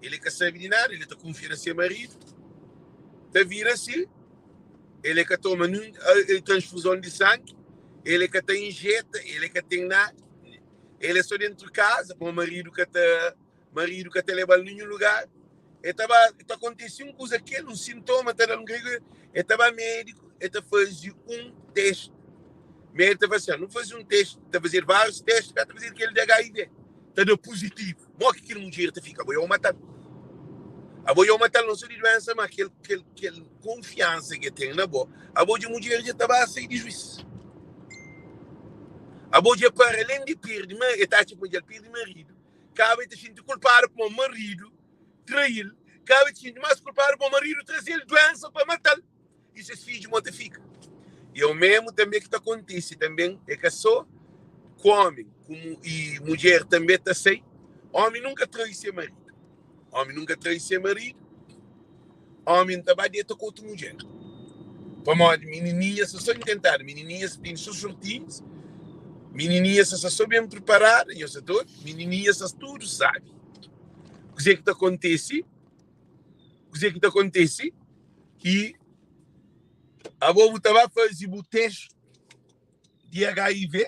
el ka sabe di nada, el ta kunfia na se maridu, ta vira si, el ka toma ninhun transfuzon di sangi, el ka ta injeta, el ka ten nada, el é so dentru kaza, pamo maridu ka ta Maridu ka ta leba-l ninhun lugar. E ta ba, ta kontise un kuza kel, un sintoma ta da-l un gregu, e ta ba médiku, e ta faze un testi. Médiku ta fla sin, nu faze un testi, ta fazedu várius testi, ka ta fazedu kel di HIV, ta da puzitivu. Mo ki kel mudjer ta fika? Abo é matal. Abo é matal non so di duensa, ma kel, kel, kel konfiansa ki e ten na bo. Abo dja mudjer dja ta ba sai di juis. Abo dja para alen di pirdi, ma e ta atxa kuma dja el pirdi maridu. Kaba e ta xinti kulpadu pamo maridu trail, kaba e ta xinti mas kulpadu pamo maridu traze-l duensa pa matal i ses fidju mo ta fika. I é o mesmu tanbe ki ta kontise tanbe, é ka so ku omi, ku i mudjer tanbe ta sai. Omi nunka trai se maridu, omi nunka trai se maridu, omi ta ba deta ku otu mudjer. Pamodi minininha sta so intentadu, minininha sta tene so shortinhus, minininha sta so ben preparada, nhos sta ta obi? Minininha sta tudu sabi. Kuzê ki ta kontise? Kuzê ki ta kontise? Ki abo bu ta ba faze bu teste di HIV.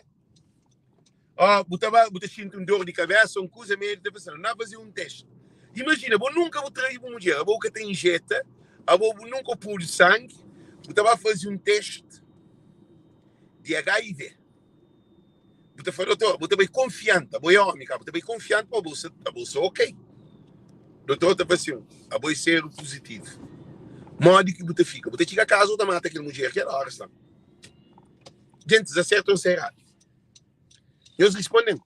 Ó, bu ta ba, bu ta xinti un dor di kabésa, un kuza, médiku ta fla-s, N faze un testi. Imajina, bo nunka bu trai bu mudjer, abo bu ka ta injeta, abo bu nunka pudu sangi, bu ta ba faze un testi di HIV. Bu ta fla dotor, bu ta bai konfianti, abo é ómi, ka? Bu ta bai konfianti ma abo sta, abo sta ok. Dotor ta fla sin, abo é seru puzitivu. Modi ki bu ta fika? Bu ta txiga kaza bu ta mata kel mudjer kel óra sta. Gentis, aserta ô sta eradu? Nhos risponde-m.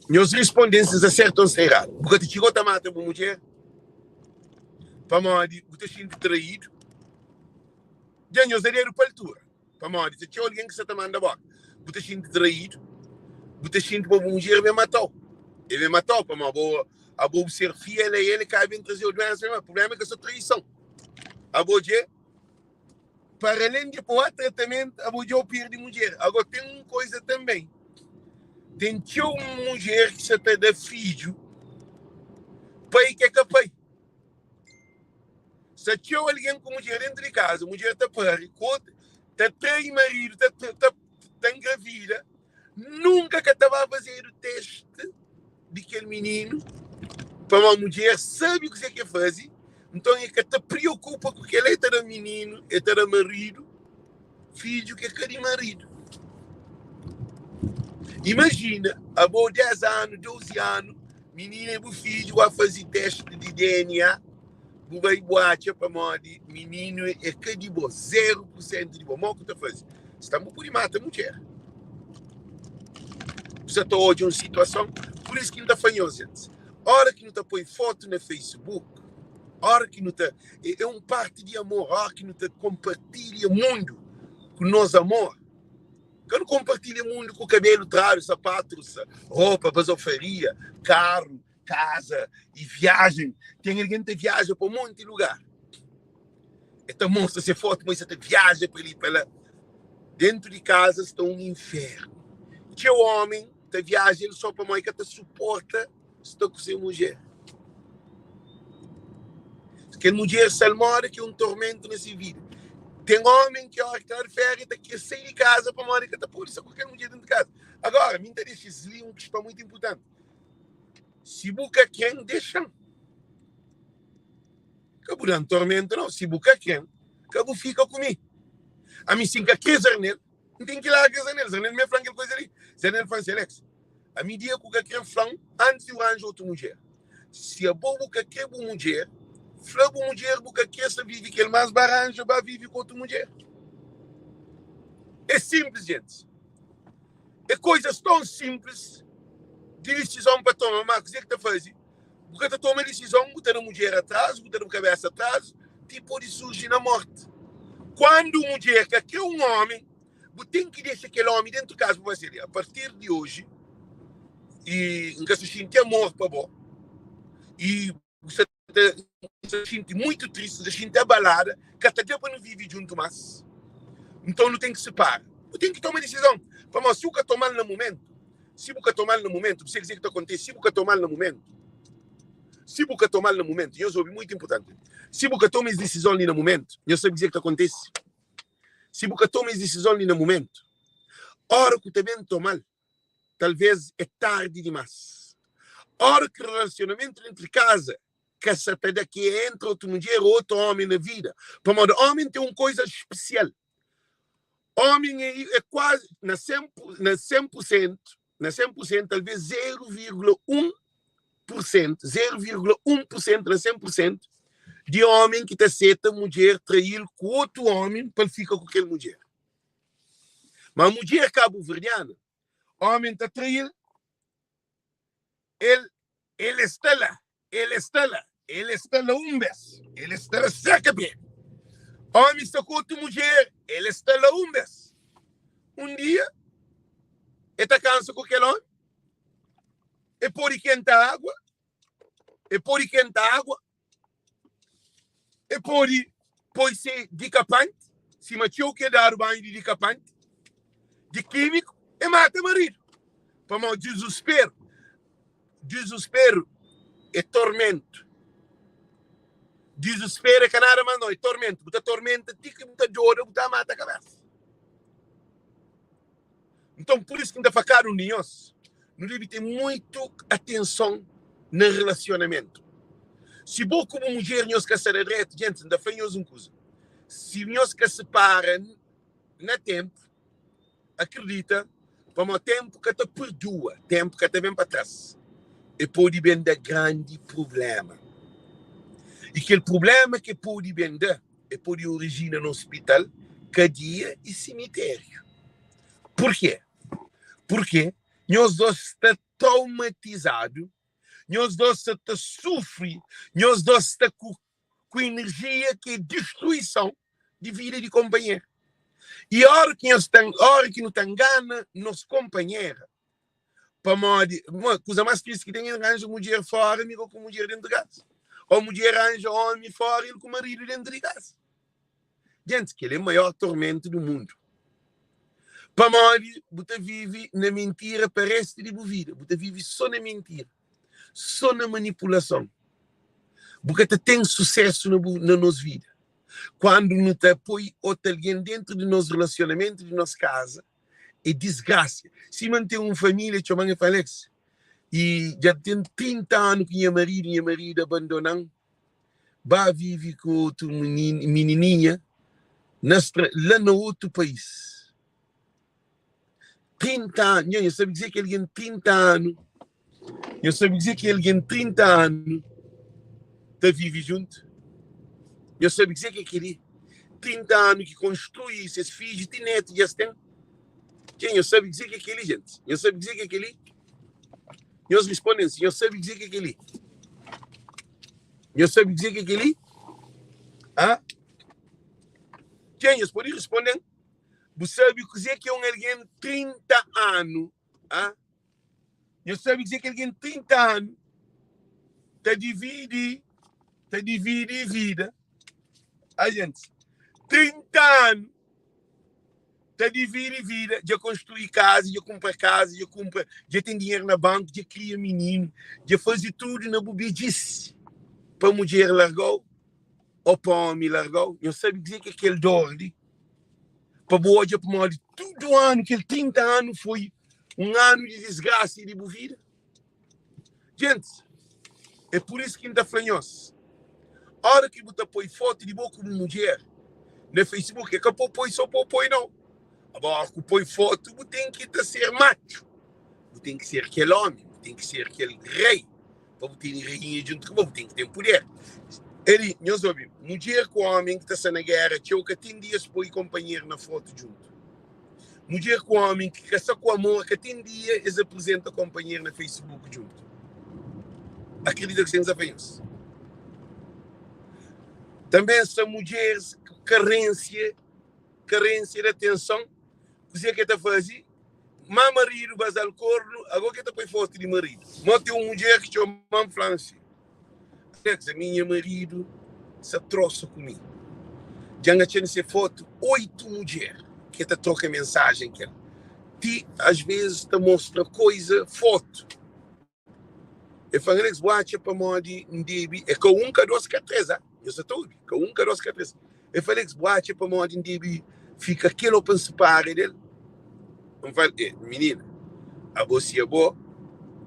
Nhos risponde-m si sta sertu ô sta eradu. Bu ka ta txiga ô ta mata bu mudjer pamodi bu ta xinti traídu? Dja nhos da dedu pa altura, pamodi ta txeu algen ki sta ta manda bóka. Bu ta xinti traídu? Bu ta xinti ma bu mudjer ben mata-u? El ben mata-u pamodi abo, abo bu ser fiel a el, el ka ben traze-u duénsa. Prubléma é ka so traison. Abo dja. Para além de pô tratamento, abo dja perde mudjer. Agora tem um coisa também. Tem txeu mudjer ki sa ta da fidju pai ki é ka pai. Sa txeu algen ku mudjer dentro de casa, mudjer ta pari, ku outro, ta trai marido, ta, ta, ta, ta engravida, nunka ka ta ba fazedu teste di kel mininu pamodi mudjer sabe kuzê ki el faze, nton el ka ta preokupa ku kel-la. El ta da mininu, el ta da maridu, fidju ki é ka di maridu. Imajina abo 10 anu, 12 anu, mininu é bu fidju, bu ba faze testi di DNA, bu bai bu atxa pamodi mininu é ka di bo, 0 pur sentu di bo. Modi ki bu ta faze? Sta bu pode mata mudjer. Bu sa ta odja un situason. Pur isu ki N ta fla nhos, gentis, óra ki nu ta poi fotu na Facebook, óra ki nu ta, é un parti di amor, óra ki nu ta konpartilha mundu ku nos amor. Ka nu konpartilha mundu ku kabelu tradu, sapatu, ropa, bazofaria, karu, kaza i viajen. Ten algen ta viaja pa monti lugar. E ta mostra se fotu ma e sa ta viaja pa li pa la. Dentu di kaza sta un infernu. Txeu omi ta viaja el so pamodi e ka ta suporta sta ku se mudjer. Kel mudjer sta-l moda ki un tormentu na se vida. Ten omi ki ora ki ta da di feria ta kre sai di kaza pamodi e ka ta pode sta ku kel mudjer dentu di kaza. Agora, mi N ta dexa es li un kiston muitu inpurtanti. Si bu ka kre-m, dexa-m. Ka bu da-m tormentu, nau. Si bu ka kre-m, ka bu fika ku mi. Ami, si N ka kre Zarnel, N ten ki larga Zarnel. Zarnel mê fla-m kel kuza li. Zarnel fla-m si, Alex, ami dia ku ka kre-m, fla-m antis di bu ranja otu mudjer. Si abo bu ka kre bu mudjer, fla bu mudjer bu ka kre sta vive ku el más, ba ranja, ba vive ku otu mudjer. É sinplis, gentis. É coisas tão simples di disizon pa toma, ma kuzê ki ta faze? Bu ka ta toma disizon, bu ta da mudjer atrazu, bu ta da bu kabesa atrazu, ti pode surji na morti. Kuandu un mudjer ka kre un omi, bu ten ki dexa kel omi dentu kaza, bu fla a partir di oji i N ka sta xinti amor pa bo i bu sta ta xinti muitu tristi, ta xinti abalada, ka ta da pa nu vive djuntu más. Nton nu ten ki sipara. Bu ten ki toma disizon. Pamodi si bu ka toma-l na mumentu, si bu ka toma-l na mumentu, bu sabe kuzê ki ta kontise si bu ka toma-l na mumentu? Si bu ka toma-l na mumentu, nhos obi, muitu inportanti, si bu ka toma es disizon li na mumentu, nhos sabe kuzê ki ta kontise? Si bu ka toma es disizon li na mumentu, óra ku ta ben toma-l, talvês é tardi dimás. Óra ki relasionamentu entri kaza ka sa ta da ki entra otu mudjer ô otu ómi na vida, pamodi ómi ten un koza spesial. Ómi é, é kuazi na 100, na 100%, na 100%, talvês 0,1%, 0,1% na 100% di ómi ki ta seta mudjer traí-l ku otu ómi pa el fika ku kel mudjer. Ma mudjer kabuverdiana, omi ta traí-l, el el esta la, el esta la, el esta la un bes, el esta la serka pé. Omi sta ku otu mudjer, el esta la un bes. Un dia, e ta kansa ku kel omi, e pode kenta agua, e pode kenta agua, E pode poi se dikapanti, sima txeu ki é dadu banhu di dikapanti, di kímiku, e mata maridu. Pamodi dizusperu, dizusperu é tormentu. Dizusperu é ka nada más nau, é tormentu. Bu ta tormenta ti ki bu ta doda, bu ta mata kabésa. Nton, pur isu ki N ta fla kada un di nhos, nu debe ten mutu atenson na relasionamentu. Si bo ku bu mudjer nhos ka sta da dretu, gentis, N ta fla nhos un kuza, si nhos ka sipara na ténpu, akridita, pamodi ténpu ka ta purdua, ténpu ka ta ben pa tras, e pode ben da grandi prubléma. I kel prubléma ki e pode ben da, e pode orijina na ospital, kadia i simitériu. Purkê? Purkê nhos dos sta traumatizadu, nhos dos sta ta sufri, nhos dos sta ku ku enerjia ki é distruison di vida di konpanheru. I óra ki nhos ta, óra ki nu ta ngana nos konpanhera, pamodi kuza más tristi ki ten é ranja mudjer fóra, mi ku mudjer déntu kaza, ô mudjer ranja ómi fóra, el ku maridu déntu di kaza. Gentis, kel-li é maior tormentu di mundu. Pamodi bu ta vive na mintira pa restu di bu vida. Bu ta vive sô na mintira, sô na manipulason. Bu ka ta ten susésu na, bu, na nos vida. Kuandu nu ta poi otu algen déntu di nos relasionamentu, di nos kaza, é disgrasia. Sima N ten un família, txoma-m e fla, Alex, i dja ten 30 anu ki nha maridu, nha maridu abandona-m, ba vive ku otu minininha na la na otu país. 30 anu, nha sabe dizer ki algen 30 anu, nha sabe dizer ki algen 30 anu ta vive juntu? Nha sabe dizer ki é kel-li? 30 anu ki konstrui ses fidju ti netu dja es ten. Txê, nhos sabe kuzê ki é kel-li, jenti? Nhos sabe kuzê ki é kel-li? Nhos responde-m si nhos sabe kuzê ki é kel-li. Nhos sabe kuzê ki é kel-li? Hã? Txê, nhos pode responde-m? Bu sabe kuzê ki é un algen 30 anu? Hã? Nhos sabe kuzê ki algen 30 anu ta dividi ta dividi vida? A jenti, 30 anu ta dividi vida, dja konstrui kaza, dja kunpra kaza, dja kunpra, dja ten dinheru na banku, dja kria mininu, dja faze tudu na bu bedjisi pa mudjer larga-u ô pa ómi larga-u. Nhos sabe kuzê ki é kel dór li? Pa bu odja pamodi tudu anu, kel 30 anu foi un anu di disgrasa di bu vida. Gentis, é pur isu ki N ta fla nhos, óra ki bu ta poi fotu di bo ku bu mudjer na Facebook, é ka pa bu poi sô pa bu poi, nau. Aba, óra ki bu poi fotu, bu ten ki ta ser matxu, bu ten ki ser kel ómi, bu ten ki ser kel rei, pa bu tene rainha djuntu ku bo, bu ten ki ten puder. Eli, nhos obi, mudjer ku ómi ki ta sta na géra txeu ka ten di es poi konpanheru na fotu djuntu. Mudjer ku omi ki ka sta ku amor ka ten dia es aprizenta konpanheru na Facebook djuntu. Akredita ku sen sa fla nhos. Tanbê sta mudjeris ku karensia, karensia di atenson, kuzê ke ta faze? Má maridu bazal kornu, agó ke ta poi fotu di maridu. Mó ten un mudjer ki txoma-m fla-m si. Alex, ami nha maridu sa trosa ku mi. Dja N atxa na se fotu 8 mudjer ki el ta troka mensajen ku el. Ti as vezis ta mostra koiza, fotu. El fla-m, Alex, bu atxa pamodi N debe. É ka un, ka dos, ka tres, ah. Nhos sa ta obi? Ka un, ka dos, ka tres. El fla, Alex, bu atxa pamodi N debe fika kel ô pa N sipara del? N fla-l, E, minina, abo si abo,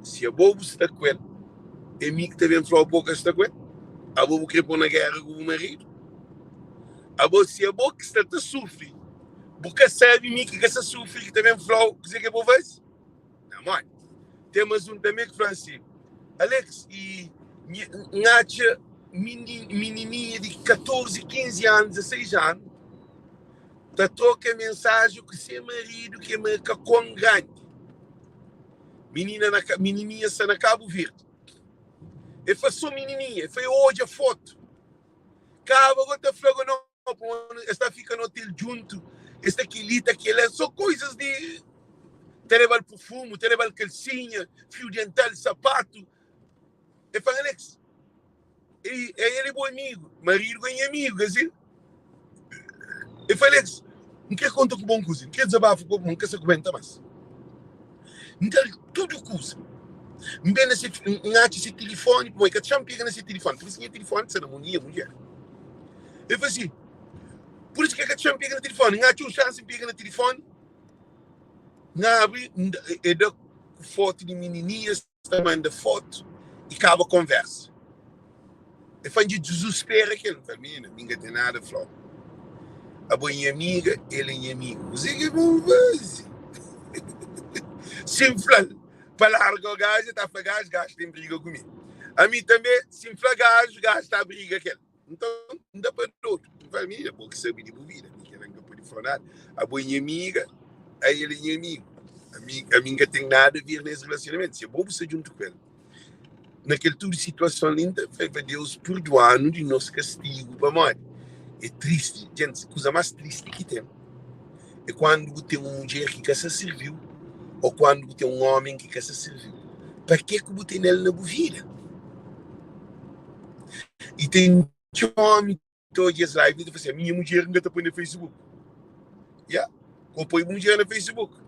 si abo bu sta ku el, é mi ki ta ben fla-u pa bu ka sta ku el? Abo bu krê pô na géra ku bu maridu? Abo si abo ki sta ta sufri, bu ka sabe mi ki ka sta sufri ki ta ben fla-u kuzê ki é pa bu faze? Na modi? Ten más un tanbê ki fla-m si, Alex, i N atxa minininha di 14, 15 anu, 16 anu, ta troka mensaji ku se maridu ki é kakon grandi. Minina na, minininha sta na Kabu Verdi. E fla so minininha, e fla e odja fotu. Kaba go ta fla go no, es ta fika na hotel djuntu, es ta keli, ta kela, so koizas di ta lebal perfumu, ta lebal kalsinha, fiu dental, sapatu. E fla Alex, E, el é bu amigu, maridu ku é nha amigu, ka si? E fla Alex, N kre konta ku bo un kuza, N kre dizabafa ku bo, N ka sa aguenta mas. N da-l tudu kuza. N ben na se, N atxa se tilifoni, pamodi el ka txá-m pega na se tilifoni, pur isu nha tilifoni sta na mon di nha mudjer. El fla si, pur isu ki el ka txá-m pega na tilifoni, N atxa un xansi N pega na tilifoni. N abri, e da ku fotu di minininha sta manda fotu i kaba konversa. E fla, N dja dizuspera kel. N fla, Minina, mi N ka ten nada fla-u. Abo é nha amiga, el é nha amigu. Kuzê ki bu faze? Si N fla-l pa larga o gaju, el ta fla gaju, gaju ten briga ku mi. Ami tanbe, si N fla gaju, gaju ta briga ku el. Nton, N da pa dodu. N fla, Minina, bo ki sabe di bu vida. Mi kel-la N ka pode fla-u nada. Abo é nha amiga, el é nha amigu. Ami, ami N ka ten nada a ver na es relasionamentu. Si abo bu sta djuntu ku el na kel tudu situason li, N ta fla pa Deus purdua-nu di nos kastigu. Pamodi é tristi. Djenti, kuza más tristi ki ten é kandu bu ten un mudjer ki ka sta sirbi-u ô kandu bu ten un ómi ki ka sta sirbi-u. Pakê ki bu tene-l na bu vida? I ten txeu ómi ki ta odja es live li ta fla si, Minha mudjer N ka ta poi na Facebook. Ya, ka poi bu mudjer na Facebook.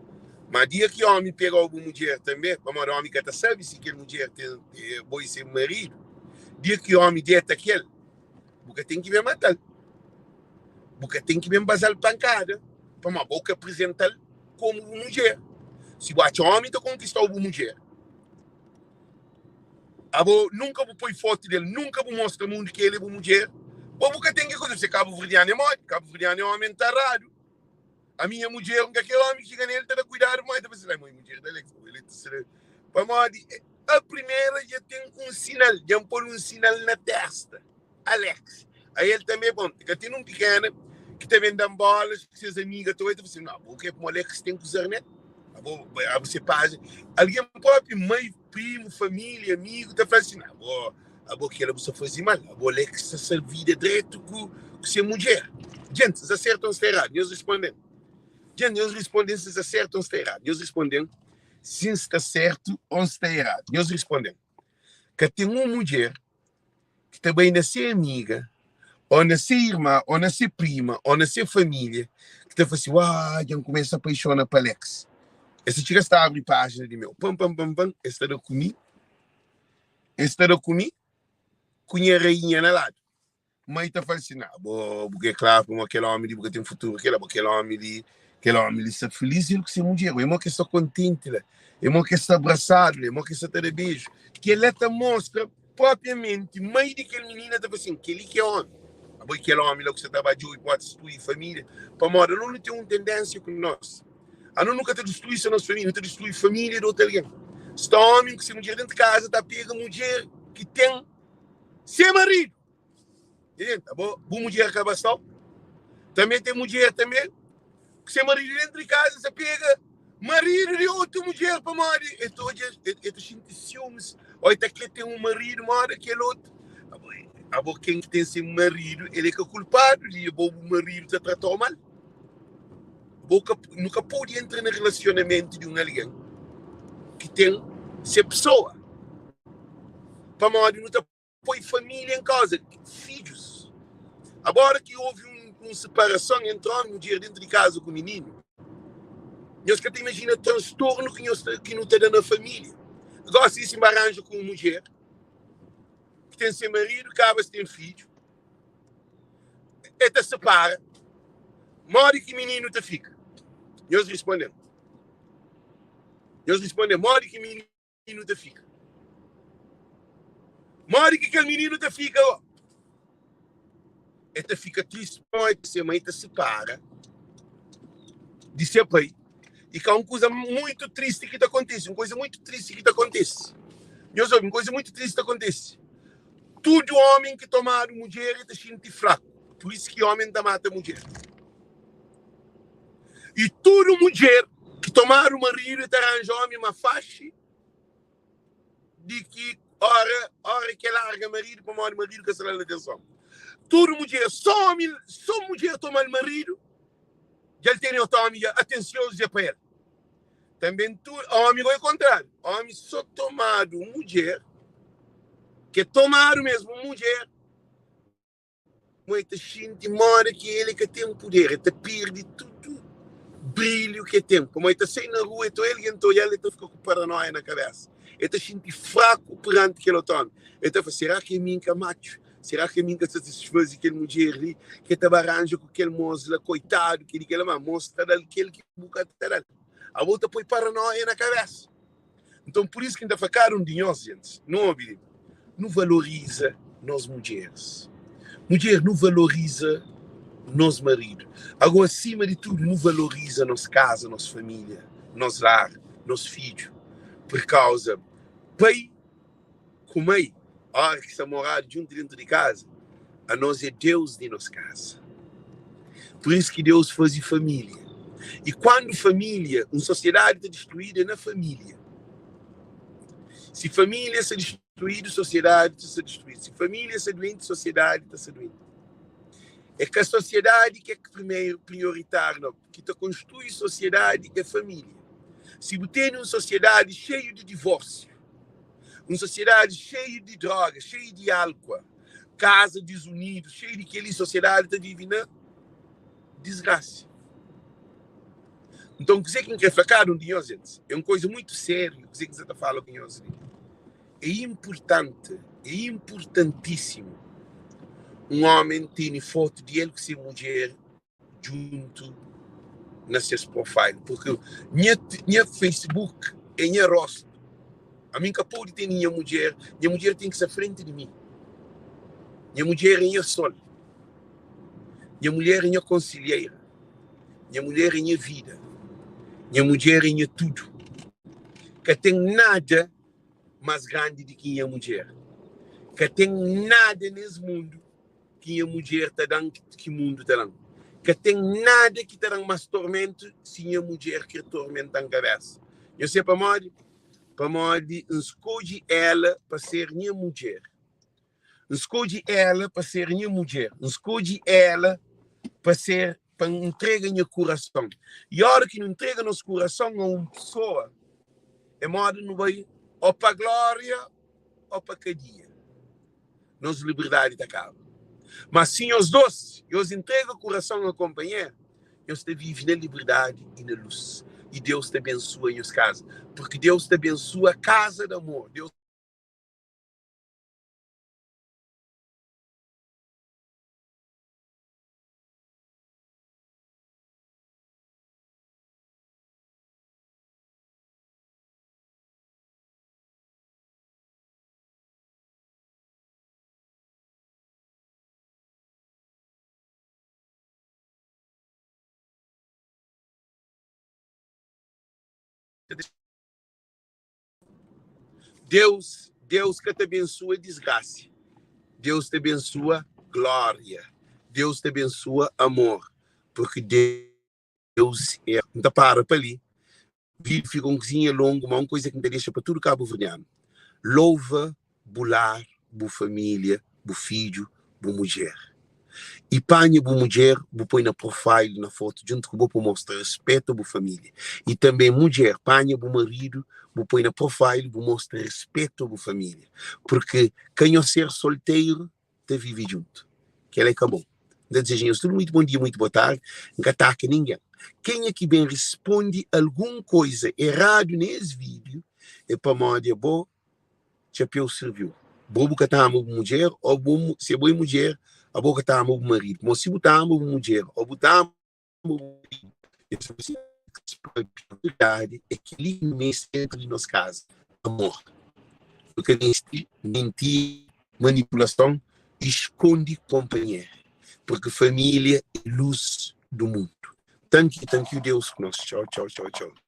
Má dia ki ómi pega-u bu mudjer tanbê, pamodi ómi ka ta sabe si kel mudjer ten bo i se maridu, dia ki ómi deta ku el, bu ka ten ki ben mata-l, bu ka ten ki ben baza-l pankada, pamodi bo ka aprizenta-l komu bu mudjer. Si bu atxa ómi ta konkista-u bu mudjer, Abo nunka bu poi fotu del, nunka bu mostra mundu ki el é bu mudjer. Bo bu ka ten ki kuza, se kabuverdianu é modi? Kabuverdianu é omi entaradu. Ami nha mudjer, N ka kel omi ki txiga nel ta da kuidadu pamodi ta fla si, la mudjer da Alex, el é ta pamodi a primera dja ten un sinal, dja N pol un sinal na testa. Alex, A el tanbe, bon, ka ten un pikena ki ta ben da-m bolas, ki ses amiga ta oi ta fla si, no, bo ke pamo Alex ten ku zarnet? Abo, abo se paja. Algen propi, mai, primu, familia, amigu ta fla si, no, abo, abo kela bu sta faze mal, abo Alex sta sa vida dretu ku, ku se mudjer. Djenti, N sta sertu o N sta eradu? Nhos risponde-m. Djenti, nhos risponde-m si N sta sertu o N sta eradu. Nhos risponde-m si N sta sertu o N sta eradu. Nhos risponde-m. Ka ten un mudjer ki ta bai na se amiga, ô na se irma, ô na se prima, ô na se família, ki ta fla si, Uaa, dja N kumesa apaixona pa Alex. Es ta txiga, es ta abri pájina di meu, pan, pan, pan, pan, es ta da ku mi, es ta da ku mi, ku nha rainha na ladu. Mai ta fala si, na, bo, bu ka é klaru pamodi kel ómi li bu ka ten futuru kel la, bo kel ómi li, kel ómi li sta filís el ku se mudjer, bo é mo ki sta kontenti la, é mo ki sta abrasadu la, é mo ki sta ta da beju. Kel-la ta mostra propriamenti mai di kel minina ta fla sin, kel-li ki é ómi. Abo é kel ómi la ku sta ta ba djobe pode distrui família, pamodi anos nu ten un tendénsia ku nos, anos nu ka ta distrui so nos família, nu ta distrui família di otu algen. Sta ómi ku se mudjer dentu kaza ta pega mudjer ki ten se maridu. Gente, abo, bu mudjer ka bastau? Também tem mudjer também que se marido dentro de casa se pega marido de outro mudjer pamodi e ta odja e ta xinti ciúmes ou e ta kre tem um marido moda aquele outro. Abo, abo quem que tem se marido ele é ka culpado de abo bu marido ta tratau mal. Bo ka, nu ka pode entra na relacionamento de um alguém que tem se pessoa pamodi nu ta poi família em kauza, fidjus. Agora ki houve um, um separason entre homi e mudjer dentro di kaza ku mininu, nhos ka ta imajina transtornu ki nhos ki nu ta da na família. Gosi si N ba ranja ku un mudjer ki ten se maridu, kaba si ten fidju, e ta separa, modi ki mininu ta fika? Nhos risponde-m. Nhos risponde-m, modi ki mininu mininu ta fika? Modi ki kel mininu ta fika? Oh? El ta fika tristi pamodi se mai ta sipara di se pai. I ka un kuza muitu tristi ki ta kontise, un kuza muitu tristi ki ta kontise. Nhos obi, un kuza muitu tristi ta kontise. Tudu omi ki tomadu mudjer el ta xinti fraku. Pur isu ki omi ta mata mudjer. I tudu mudjer ki tomadu maridu e ta ranja omi ma faxi di ki ora ora ki e larga maridu pamodi maridu ka sta da-l atenson. Tudu mudjer, so omi, so mudjer toma-l maridu, dja el tene otu omi dja atensiozu dja pa el. Tanbe tudu omi goi kontrariu, omi so tomadu mudjer, ke tomadu mesmu mudjer, ma el ta xinti moda ki el ka ten puder, el ta perde tudu brilhu ki el ten. Pamodi el ta sai na rua, el ta oja algen ta odja-l, el ta fika ku paranoia na kabésa. El ta xinti fraku peranti kel otu ómi. El ta fla, Será ki ami N ka matxu? Será ki ami N ka satisfaze kel mudjer li ki el ta ba ranja ku kel môs la? Koitadu, kel-li, kel-la. Má môs ta da-l kel ki bu ka ta da-l. Abo ta poi paranoia na kabésa. Nton, pur isu ki N ta fla kada un di nhos, gentis, nu obi li, nu valoriza nos mudjeris. Mudjer, nu valoriza nos maridu. Agó, asima di tudu, nu valoriza nos kaza, nos família, nos lar, nos fidju. Pur kauza pai ku mai, óra ki sta moradu djuntu dentu di kaza, anos é Deus di nos kaza. Pur isu ki Deus faze família. I kuandu família, un sosiedadi ta distruídu é na família. Si família sta distruídu, sosiedadi ta sta distruídu. Si família sta duenti, sosiedadi ta sta duenti. É ka sosiedadi ki é primeru prioritáriu, nau. Ki ta konstrui sosiedadi é família. Si bu tene un sosiedadi xeiu di divórsiu, Un sosiedadi xeiu di droga, xeiu di álkua, kaza dizunidu, xeiu di kel-li, sosiedadi ta vive na disgrasa. Nton, kuzê ki N krê fla kada un di nhos, gentis, é un koza mutu sériu kuzê ki N sta ta fala ku nhos li. É inpurtanti, é inpurtantísimu un ómi tene fotu di el ku se mudjer djuntu na ses profile porque nha nha Facebook é nha rosto ami nka pode tene nha mudjer nha mudjer tem ki sta frente di mi nha mudjer é nha sol nha mulher é nha conselheira nha mulher é nha vida nha mudjer é nha tudo ka tem nada mas grande di ki nha mudjer ka tem nada nes mundo ki nha mudjer ta da-m ki mundu ta da-m. Ka ten nada ki ta da-m más tormentu si nha mudjer kre tormenta-m kabésa. Nhos sabe pamodi? Pamodi N skodje ela pa ser nha mudjer. N skodje ela pa ser nha mudjer. N skodje ela pa ser, pa N ntrega nha kurason. I óra ki nu ntrega nos kurason a un pesoa, é moda nu bai ô pa glória ô pa kadia. nos liberdadi ta kaba. Má si nhos dôs, nhos intrega kurason a konpanheru, nhos ta vive na liberdadi i na lus, i Deus ta bensua nhos kaza, purki Deus ta bensua kaza di amor. Deus. Deus, Deus ka ta bensua disgrasi. Deus ta bensua glória. Deus ta bensua amor. Porque Deus é. N ta para pa li. Vídeo fika un kuzinha longu, ma un kuza ki N ta dexa pa tudu kabuverdianu, louva bu lar, bu família, bu fidju, bu mudjer. I panha bu mudjer bu poi na profile, na fotu djuntu ku bo pa mostra respetu a bu família. I tanbe mudjer, panha bu maridu bu poi na profile bu mostra respetu a bu família. Purki ka nhos ser solteru ta vive djuntu. Kel-la é ka bon. N ta dizeja nhos tudu muitu bon dia, muitu bo tardi. N ka ataka ningen. Kenha ki ben risponde algun koiza eradu na es vídiu é pamodi abo txapéu sirbi-u. Bo bu ka ta ama bu mudjer ô bo si abo é mudjer abo ka ta ama bu maridu. Pamodi si bu ta ama bu mudjer ô bu ta ama bu maridu, verdadi é kel-li ki nu meste dentru di nos kaza, amor. Nu ka meste mintira, manipulason i skonde konpanheru, purki família é lus du mundu. Tanki, tanki Deus ku nos. Txau, txau, txau, txau.